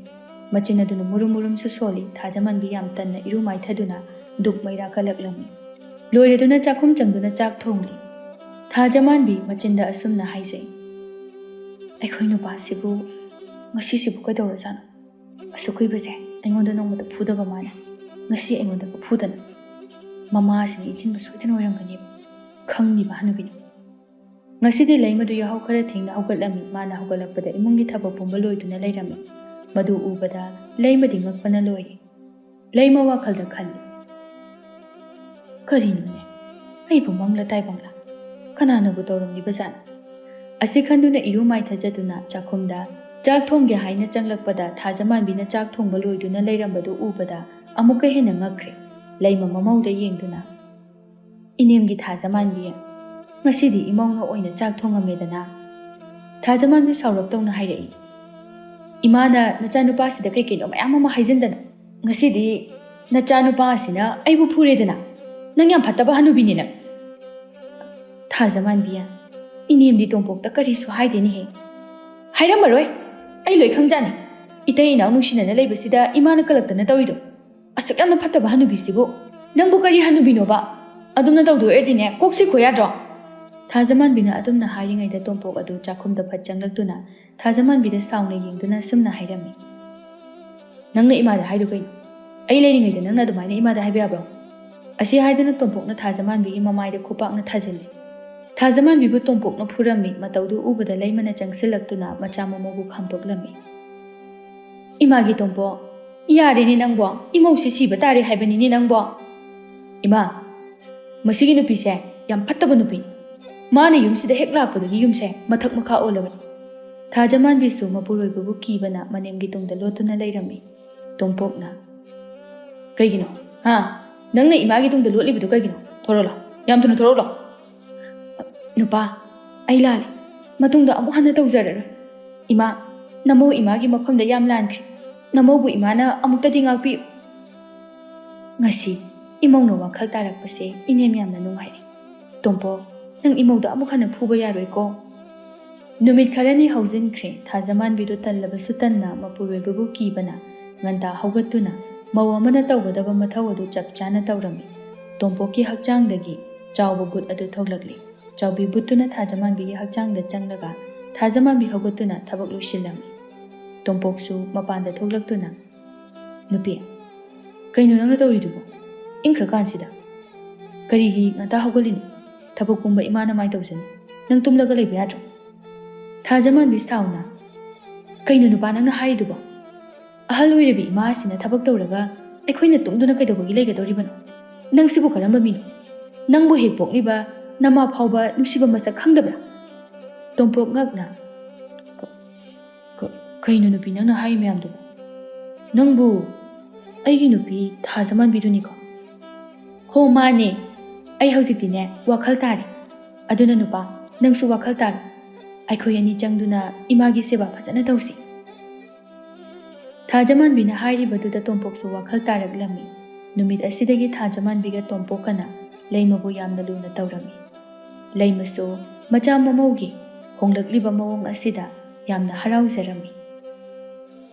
ꯃꯆꯤꯟ ꯑꯗꯨꯅ ꯃꯨꯔꯨꯝ ꯃꯨꯔꯨꯝꯁꯨ ꯁꯣꯜꯂꯤ꯫ ꯊꯥꯖꯃꯥꯟꯕꯤ ꯌꯥꯝ ꯇꯟꯅ ꯏꯔꯨ ꯃꯥꯏꯊꯗꯨꯅ ꯙꯨꯞ ꯃꯩꯔꯥ ꯀꯜꯂꯛꯂꯝꯃꯤ꯫ ꯂꯣꯏꯔꯗꯨꯅ ꯆꯥꯛꯈꯨꯝ ꯆꯪꯗꯨꯅ ꯆꯥꯛ ꯊꯣꯡꯂꯤ꯫ ꯊꯥꯖꯃꯥꯟꯕꯤ ꯃꯆꯤꯟꯗ ꯑꯁꯨꯝꯅ ꯍꯥꯏꯖꯩ, "ꯑꯩꯈꯣꯏ ꯅꯨꯄꯥꯁꯤꯕꯨ ꯉꯁꯤꯁꯤꯕꯨ ꯀꯩꯗꯧꯔꯖꯥꯠꯅꯣ? ꯑꯁꯨꯛ ꯀꯨꯏꯕꯁꯦ ꯑꯩꯉꯣꯟꯗ ꯅꯣꯡꯃꯇ ꯐꯨꯗꯕ ꯃꯥꯅ ꯉꯁꯤ ꯑꯩꯉꯣꯟꯗ ꯐꯨꯗꯅ꯫ ꯃꯃꯥꯁꯤꯅ ꯏꯟꯁꯤꯟꯕ ꯁꯣꯏꯗꯅ ꯑꯣꯏꯔꯝꯒꯅꯦꯕ, ꯈꯪꯉꯤꯕ ꯍꯅꯨꯕꯤꯅ꯫" ꯉꯁꯤꯗꯤ ꯂꯩꯃꯗꯨ ꯌꯥꯍꯧ ꯈꯔ ꯊꯦꯡꯅ ꯍꯧꯒꯠꯂꯝꯃꯤ꯫ ꯃꯥꯅ ꯍꯧꯒꯠꯂꯛꯄꯗ ꯏꯃꯨꯡꯒꯤ ꯊꯕꯛ ꯄꯨꯝꯕ ꯂꯣꯏꯗꯨꯅ ꯂꯩꯔꯝꯃꯤ꯫ ꯃꯗꯨ ꯎꯕꯗ ꯂꯩꯃꯗꯤ ꯉꯛꯄꯅ ꯂꯣꯏꯔꯦ꯫ ꯂꯩꯃ ꯋꯥꯈꯜꯗ ꯈꯜꯂꯤ, "ꯀꯔꯤꯅꯣꯅꯦ? ꯑꯩꯕꯨ ꯃꯪꯂ ꯇꯥꯏꯕꯪꯂ? ꯀꯅꯥꯅꯕꯨ ꯇꯧꯔꯝꯂꯤꯕꯖꯥꯠꯅꯣ?" ꯑꯁꯤ ꯈꯟꯗꯨꯅ ꯏꯔꯨ ꯃꯥꯏꯊꯖꯗꯨꯅ ꯆꯥꯛꯈꯨꯝꯗ ꯆꯥꯛ ꯊꯣꯡꯒꯦ ꯍꯥꯏꯅ ꯆꯪꯂꯛꯄꯗ ꯊꯥꯖꯃꯥꯟꯕꯤꯅ ꯆꯥꯛ ꯊꯣꯡꯕ ꯂꯣꯏꯗꯨꯅ ꯂꯩꯔꯝꯕꯗꯨ ꯎꯕꯗ ꯑꯃꯨꯛꯀ ꯍꯦꯟꯅ ꯉꯛꯈ꯭ꯔꯦ꯫ ꯂꯩꯃ ꯃꯃꯧꯗ ꯌꯦꯡꯗꯨꯅ, "ꯏꯅꯦꯝꯒꯤ ꯊꯥꯖꯃꯥꯟꯕꯤ, ꯉꯁꯤꯗꯤ ꯏꯃꯧꯅ ꯑꯣꯏꯅ ꯆꯥꯛ ꯊꯣꯡꯉꯝꯃꯦꯗꯅ?" ꯊꯥꯖꯃꯥꯟꯕꯤ ꯁꯥꯎꯔꯞ ꯇꯧꯅ ꯍꯥꯏꯔꯛꯏ, "ꯏꯃꯥꯅ ꯅꯆꯥꯅꯨꯄꯥꯁꯤꯗ ꯀꯩ ꯀꯩꯅꯣ ꯃꯌꯥꯝ ꯑꯃ ꯍꯥꯏꯖꯤꯟꯗꯅ, ꯉꯁꯤꯗꯤ ꯅꯆꯥꯅꯨꯄꯥ ꯑꯁꯤꯅ ꯑꯩꯕꯨ ꯐꯨꯔꯦꯗꯅ꯫ ꯅꯪ ꯌꯥꯝ ꯐꯠꯇꯕ ꯍꯅꯨꯕꯤꯅꯦ ꯅꯪ!" ꯊꯥꯖꯃꯥꯟꯕꯤ, "ꯏꯅꯦꯝꯗꯤ ꯇꯣꯝꯄꯣꯛꯇ ꯀꯔꯤꯁꯨ ꯍꯥꯏꯗꯦꯅꯦꯍꯦ꯫" "ꯍꯥꯏꯔꯝꯃꯔꯣꯏ, ꯑꯩ ꯂꯣꯏ ꯈꯪꯖꯥꯅꯤ꯫ ꯏꯇꯩ ꯏꯅꯥꯎ ꯅꯨꯡꯁꯤꯅꯅ ꯂꯩꯕꯁꯤꯗ ꯏꯃꯥꯅ ꯀꯂꯛꯇꯅ ꯇꯧꯔꯤꯗꯣ꯫ ꯑꯁꯨꯛ ꯌꯥꯝꯅ ꯐꯠꯇꯕ ꯍꯅꯨꯕꯤꯁꯤꯕꯨ ꯅꯪꯕꯨ ꯀꯔꯤ ꯍꯅꯨꯕꯤꯅꯣꯕ? ꯑꯗꯨꯝꯅ ꯇꯧꯗꯣꯏ ꯑꯣꯏꯔꯗꯤꯅꯦ, ꯀꯣꯛ ꯁꯤꯈꯣ ꯌꯥꯗ꯭ꯔꯣ?" ꯊꯥꯖꯃꯥꯟꯕꯤꯅ ꯑꯗꯨꯝꯅ ꯍꯥꯏꯔꯤꯉꯩꯗ ꯇꯣꯝꯄꯣꯛ ꯑꯗꯨ ꯆꯥꯛꯈꯨꯝꯗ ꯐꯠ ꯆꯪꯂꯛꯇꯨꯅ ꯊꯥꯖꯃꯥꯟꯕꯤꯗ ꯁꯥꯎꯅ ꯌꯦꯡꯗꯨꯅ ꯑꯁꯨꯝꯅ ꯍꯥꯏꯔꯝꯃꯤ, "ꯅꯪꯅ ꯏꯃꯥꯗ ꯍꯥꯏꯗꯣ ꯀꯩꯅꯣ? ꯑꯩ ꯂꯩꯔꯤꯉꯩꯗ ꯅꯪꯅ ꯑꯗꯨꯃꯥꯏꯅ ꯏꯃꯥꯗ ꯍꯥꯏꯕ ꯌꯥꯕ꯭ꯔꯣ?" ꯑꯁꯤ ꯍꯥꯏꯗꯨꯅ ꯇꯣꯝꯄꯣꯛꯅ ꯊꯥꯖꯃꯥꯟꯕꯤꯒꯤ ꯃꯃꯥꯏꯗ ꯈꯨꯄꯥꯛꯅ ꯊꯥꯖꯤꯜꯂꯤ꯫ ꯊꯥꯖꯃꯥꯟꯕꯤꯕꯨ ꯇꯣꯝꯄꯣꯛꯅ ꯐꯨꯔꯝꯃꯤ꯫ ꯃꯇꯧꯗꯨ ꯎꯕꯗ ꯂꯩꯃꯅ ꯆꯪꯁꯤꯜꯂꯛꯇꯨꯅ ꯃꯆꯥ ꯃꯃꯧꯕꯨ ꯈꯥꯝꯇꯣꯛꯂꯝꯃꯤ꯫ "ꯏꯃꯥꯒꯤ ꯇꯣꯝꯄꯣꯛ, ꯌꯥꯔꯦꯅꯦ ꯅꯪꯕꯣ, ꯏꯃꯧꯁꯤ ꯁꯤꯕ ꯇꯥꯔꯦ ꯍꯥꯏꯕꯅꯤꯅꯦ ꯅꯪꯕꯣ꯫ ꯏꯃꯥ, ꯃꯁꯤꯒꯤ ꯅꯨꯄꯤꯁꯦ ꯌꯥꯝ ꯐꯠꯇꯕ ꯅꯨꯄꯤꯅꯤ꯫ ꯃꯥꯅ ꯌꯨꯝꯁꯤꯗ ꯍꯦꯛ ꯂꯥꯛꯄꯗꯒꯤ ꯌꯨꯝꯁꯦ ꯃꯊꯛ ꯃꯈꯥ ꯑꯣꯜꯂꯕꯅꯤ꯫" ꯊꯥꯖꯃꯥꯟꯕꯤꯁꯨ ꯃꯄꯨꯔꯣꯏꯕꯕꯨ ꯀꯤꯕꯅ ꯃꯅꯦꯝꯒꯤ ꯇꯨꯡꯗ ꯂꯣꯠꯇꯨꯅ ꯂꯩꯔꯝꯃꯤ꯫ ꯇꯣꯝꯄꯣꯛꯅ, "ꯀꯩꯒꯤꯅꯣ? ꯍꯥ? ꯅꯪꯅ ꯏꯃꯥꯒꯤ ꯇꯨꯡꯗ ꯂꯣꯠꯂꯤꯕꯗꯨ ꯀꯩꯒꯤꯅꯣ? ꯊꯣꯔꯛꯂꯣ, ꯌꯥꯝ ꯊꯨꯅ ꯊꯣꯔꯛꯂꯣ꯫" "ꯅꯨꯄꯥ, ꯑꯩ ꯂꯥꯜꯂꯦ꯫ ꯃꯇꯨꯡꯗ ꯑꯃꯨꯛ ꯍꯟꯅ ꯇꯧꯖꯔꯔꯣꯏ꯫ ꯏꯃꯥ, ꯅꯃꯧ ꯏꯃꯥꯒꯤ ꯃꯐꯝꯗ ꯌꯥꯝ ꯂꯥꯟꯈ꯭ꯔꯦ꯫ ꯅꯃꯧꯕꯨ ꯏꯃꯥꯅ ꯑꯃꯨꯛꯇꯗꯤ ꯉꯥꯛꯄꯤꯌꯨ꯫" "ꯉꯁꯤ ꯏꯃꯧꯅ ꯋꯥꯈꯜ ꯇꯥꯔꯛꯄꯁꯦ ꯏꯅꯦꯝ ꯌꯥꯝꯅ ꯅꯨꯡꯉꯥꯏꯔꯦ꯫ ꯇꯣꯝꯄꯣꯛ, ꯅꯪ ꯏꯃꯧꯗ ꯑꯃꯨꯛ ꯍꯟꯅ ꯐꯨꯕ ꯌꯥꯔꯣꯏꯀꯣ꯫" ꯅꯨꯃꯤꯠ ꯈꯔꯅꯤ ꯍꯧꯖꯤꯟꯈ꯭ꯔꯦ꯫ ꯊꯥꯖꯃꯥꯟꯕꯤꯗꯨ ꯇꯜꯂꯕꯁꯨ ꯇꯟꯅ ꯃꯄꯨꯔꯣꯏꯕꯕꯨ ꯀꯤꯕꯅ ꯉꯟꯇꯥ ꯍꯧꯒꯠꯇꯨꯅ ꯃꯧ ꯑꯃꯅ ꯇꯧꯒꯗꯕ ꯃꯊꯧ ꯑꯗꯨ ꯆꯞ ꯆꯥꯅ ꯇꯧꯔꯝꯃꯤ꯫ ꯇꯣꯝꯄꯣꯛꯀꯤ ꯍꯛꯆꯥꯡꯗꯒꯤ ꯆꯥꯎꯕ ꯕꯨꯠ ꯑꯗꯨ ꯊꯣꯛꯂꯛꯂꯤ꯫ ꯆꯥꯎꯕꯤ ꯕꯨꯠꯇꯨꯅ ꯊꯥꯖꯃꯥꯟꯕꯤꯒꯤ ꯍꯛꯆꯥꯡꯗ ꯆꯪꯂꯒ ꯊꯥꯖꯃꯥꯟꯕꯤ ꯍꯧꯒꯠꯇꯨꯅ ꯊꯕꯛ ꯂꯣꯏꯁꯤꯜꯂꯝꯃꯤ꯫ ꯇꯣꯝꯄꯣꯛꯁꯨ ꯃꯄꯥꯟꯗ ꯊꯣꯛꯂꯛꯇꯨꯅ, "ꯅꯨꯄꯤ, ꯀꯩꯅꯣ ꯅꯪꯅ ꯇꯧꯔꯤꯗꯨꯕꯣ? ꯏꯪꯈ꯭ꯔꯀꯥꯟꯁꯤꯗ ꯀꯔꯤꯒꯤ ꯉꯟꯇꯥ ꯍꯧꯒꯠꯂꯤꯅꯣ? ꯊꯕꯛ ꯄꯨꯝꯕ ꯏꯃꯥꯅ ꯃꯥꯏ ꯇꯧꯖꯅꯤ꯫ ꯅꯪ ꯇꯨꯝꯂꯒ ꯂꯩꯕ ꯌꯥꯗ꯭ꯔꯣ?" ꯊꯥꯖꯃꯥꯟꯕꯤ ꯁꯥꯎꯅ, "ꯀꯩꯅꯣ ꯅꯨꯄꯥ ꯅꯪꯅ ꯍꯥꯏꯔꯤꯗꯨꯕꯣ? ꯑꯍꯜ ꯑꯣꯏꯔꯕꯤ ꯏꯃꯥ ꯑꯁꯤꯅ ꯊꯕꯛ ꯇꯧꯔꯒ ꯑꯩꯈꯣꯏꯅ ꯇꯨꯝꯗꯨꯅ ꯀꯩꯗꯧꯕꯒꯤ ꯂꯩꯒꯗꯧꯔꯤꯕꯅꯣ? ꯅꯪꯁꯤꯕꯨ ꯀꯔꯝꯕ ꯃꯤꯅꯣ? ꯅꯪꯕꯨ ꯍꯦꯛ ꯄꯣꯛꯂꯤꯕ ꯅꯃꯥ ꯐꯥꯎꯕ ꯅꯨꯡꯁꯤꯕ ꯃꯁꯛ ꯈꯪꯗꯕ꯭ꯔꯥ?" ꯇꯣꯝꯄꯣꯛ ꯉꯛꯅ, "ꯀ-, ꯀ-, ꯀꯩꯅꯣ ꯅꯨꯄꯤ ꯅꯪꯅ ꯍꯥꯏꯔꯤ ꯃꯌꯥꯝꯗꯨꯕꯨ? ꯅꯪꯕꯨ ꯑꯩꯒꯤ ꯅꯨꯄꯤ ꯊꯥꯖꯃꯥꯟꯕꯤꯗꯨꯅꯤꯀꯣ?" "ꯍꯣ, ꯃꯥꯅꯦ꯫ ꯑꯩ ꯍꯧꯖꯤꯛꯇꯤꯅꯦ ꯋꯥꯈꯜ ꯇꯥꯔꯦ꯫ ꯑꯗꯨꯅ ꯅꯨꯄꯥ, ꯅꯪꯁꯨ ꯋꯥꯈꯜ ꯇꯥꯔꯣ꯫ ꯑꯩꯈꯣꯏ ꯑꯅꯤ ꯆꯪꯗꯨꯅ ꯏꯃꯥꯒꯤ ꯁꯦꯕꯥ ꯐꯖꯅ ꯇꯧꯁꯤ꯫" ꯊꯥꯖꯃꯥꯟꯕꯤꯅ ꯍꯥꯏꯔꯤꯕꯗꯨꯗ ꯇꯣꯝꯄꯣꯛꯁꯨ ꯋꯥꯈꯜ ꯇꯥꯔꯛꯂꯝꯃꯤ꯫ ꯅꯨꯃꯤꯠ ꯑꯁꯤꯗꯒꯤ ꯊꯥꯖꯃꯥꯟꯕꯤꯒ ꯇꯣꯝꯄꯣꯛꯀꯅ ꯂꯩꯃꯕꯨ ꯌꯥꯝꯅ ꯂꯨꯅ ꯇꯧꯔꯝꯃꯤ꯫ ꯂꯩꯃꯁꯨ ꯃꯆꯥ ꯃꯃꯧꯒꯤ ꯍꯣꯡꯂꯛꯂꯤꯕ ꯃꯑꯣꯡ ꯑꯁꯤꯗ ꯌꯥꯝꯅ ꯍꯔꯥꯎꯖꯔꯝꯃꯤ꯫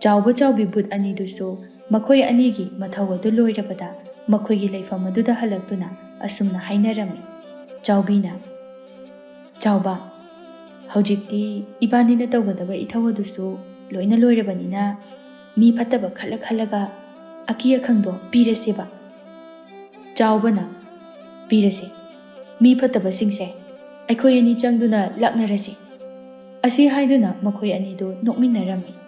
ꯆꯥꯎꯕ ꯆꯥꯎꯕꯤ ꯕꯨꯠ ꯑꯅꯤꯗꯨꯁꯨ ꯃꯈꯣꯏ ꯑꯅꯤꯒꯤ ꯃꯊꯧ ꯑꯗꯨ ꯂꯣꯏꯔꯕꯗ ꯃꯈꯣꯏꯒꯤ ꯂꯩꯐꯝ ꯑꯗꯨꯗ ꯍꯜꯂꯛꯇꯨꯅ ꯑꯁꯨꯝꯅ ꯍꯥꯏꯅꯔꯝꯃꯤ꯫ ꯆꯥꯎꯕꯤꯅ, "ꯆꯥꯎꯕ, ꯍꯧꯖꯤꯛꯇꯤ ꯏꯕꯥꯅꯤꯅ ꯇꯧꯒꯗꯕ ꯏꯊꯧ ꯑꯗꯨꯁꯨ ꯂꯣꯏꯅ ꯂꯣꯏꯔꯕꯅꯤꯅ, ꯃꯤ ꯐꯠꯇꯕ ꯈꯜꯂ ꯈꯜꯂꯒ ꯑꯀꯤ ꯑꯈꯪꯗꯣ ꯄꯤꯔꯁꯦꯕ꯫" ꯆꯥꯎꯕꯅ, "ꯄꯤꯔꯁꯦ꯫ ꯃꯤ ꯐꯠꯇꯕꯁꯤꯡꯁꯦ ꯑꯩꯈꯣꯏ ꯑꯅꯤ ꯆꯪꯗꯨꯅ ꯂꯥꯛꯅꯔꯁꯤ꯫" ꯑꯁꯤ ꯍꯥꯏꯗꯨꯅ ꯃꯈꯣꯏ ꯑꯅꯤꯗꯨ ꯅꯣꯛꯃꯤꯟꯅꯔꯝꯃꯤ꯫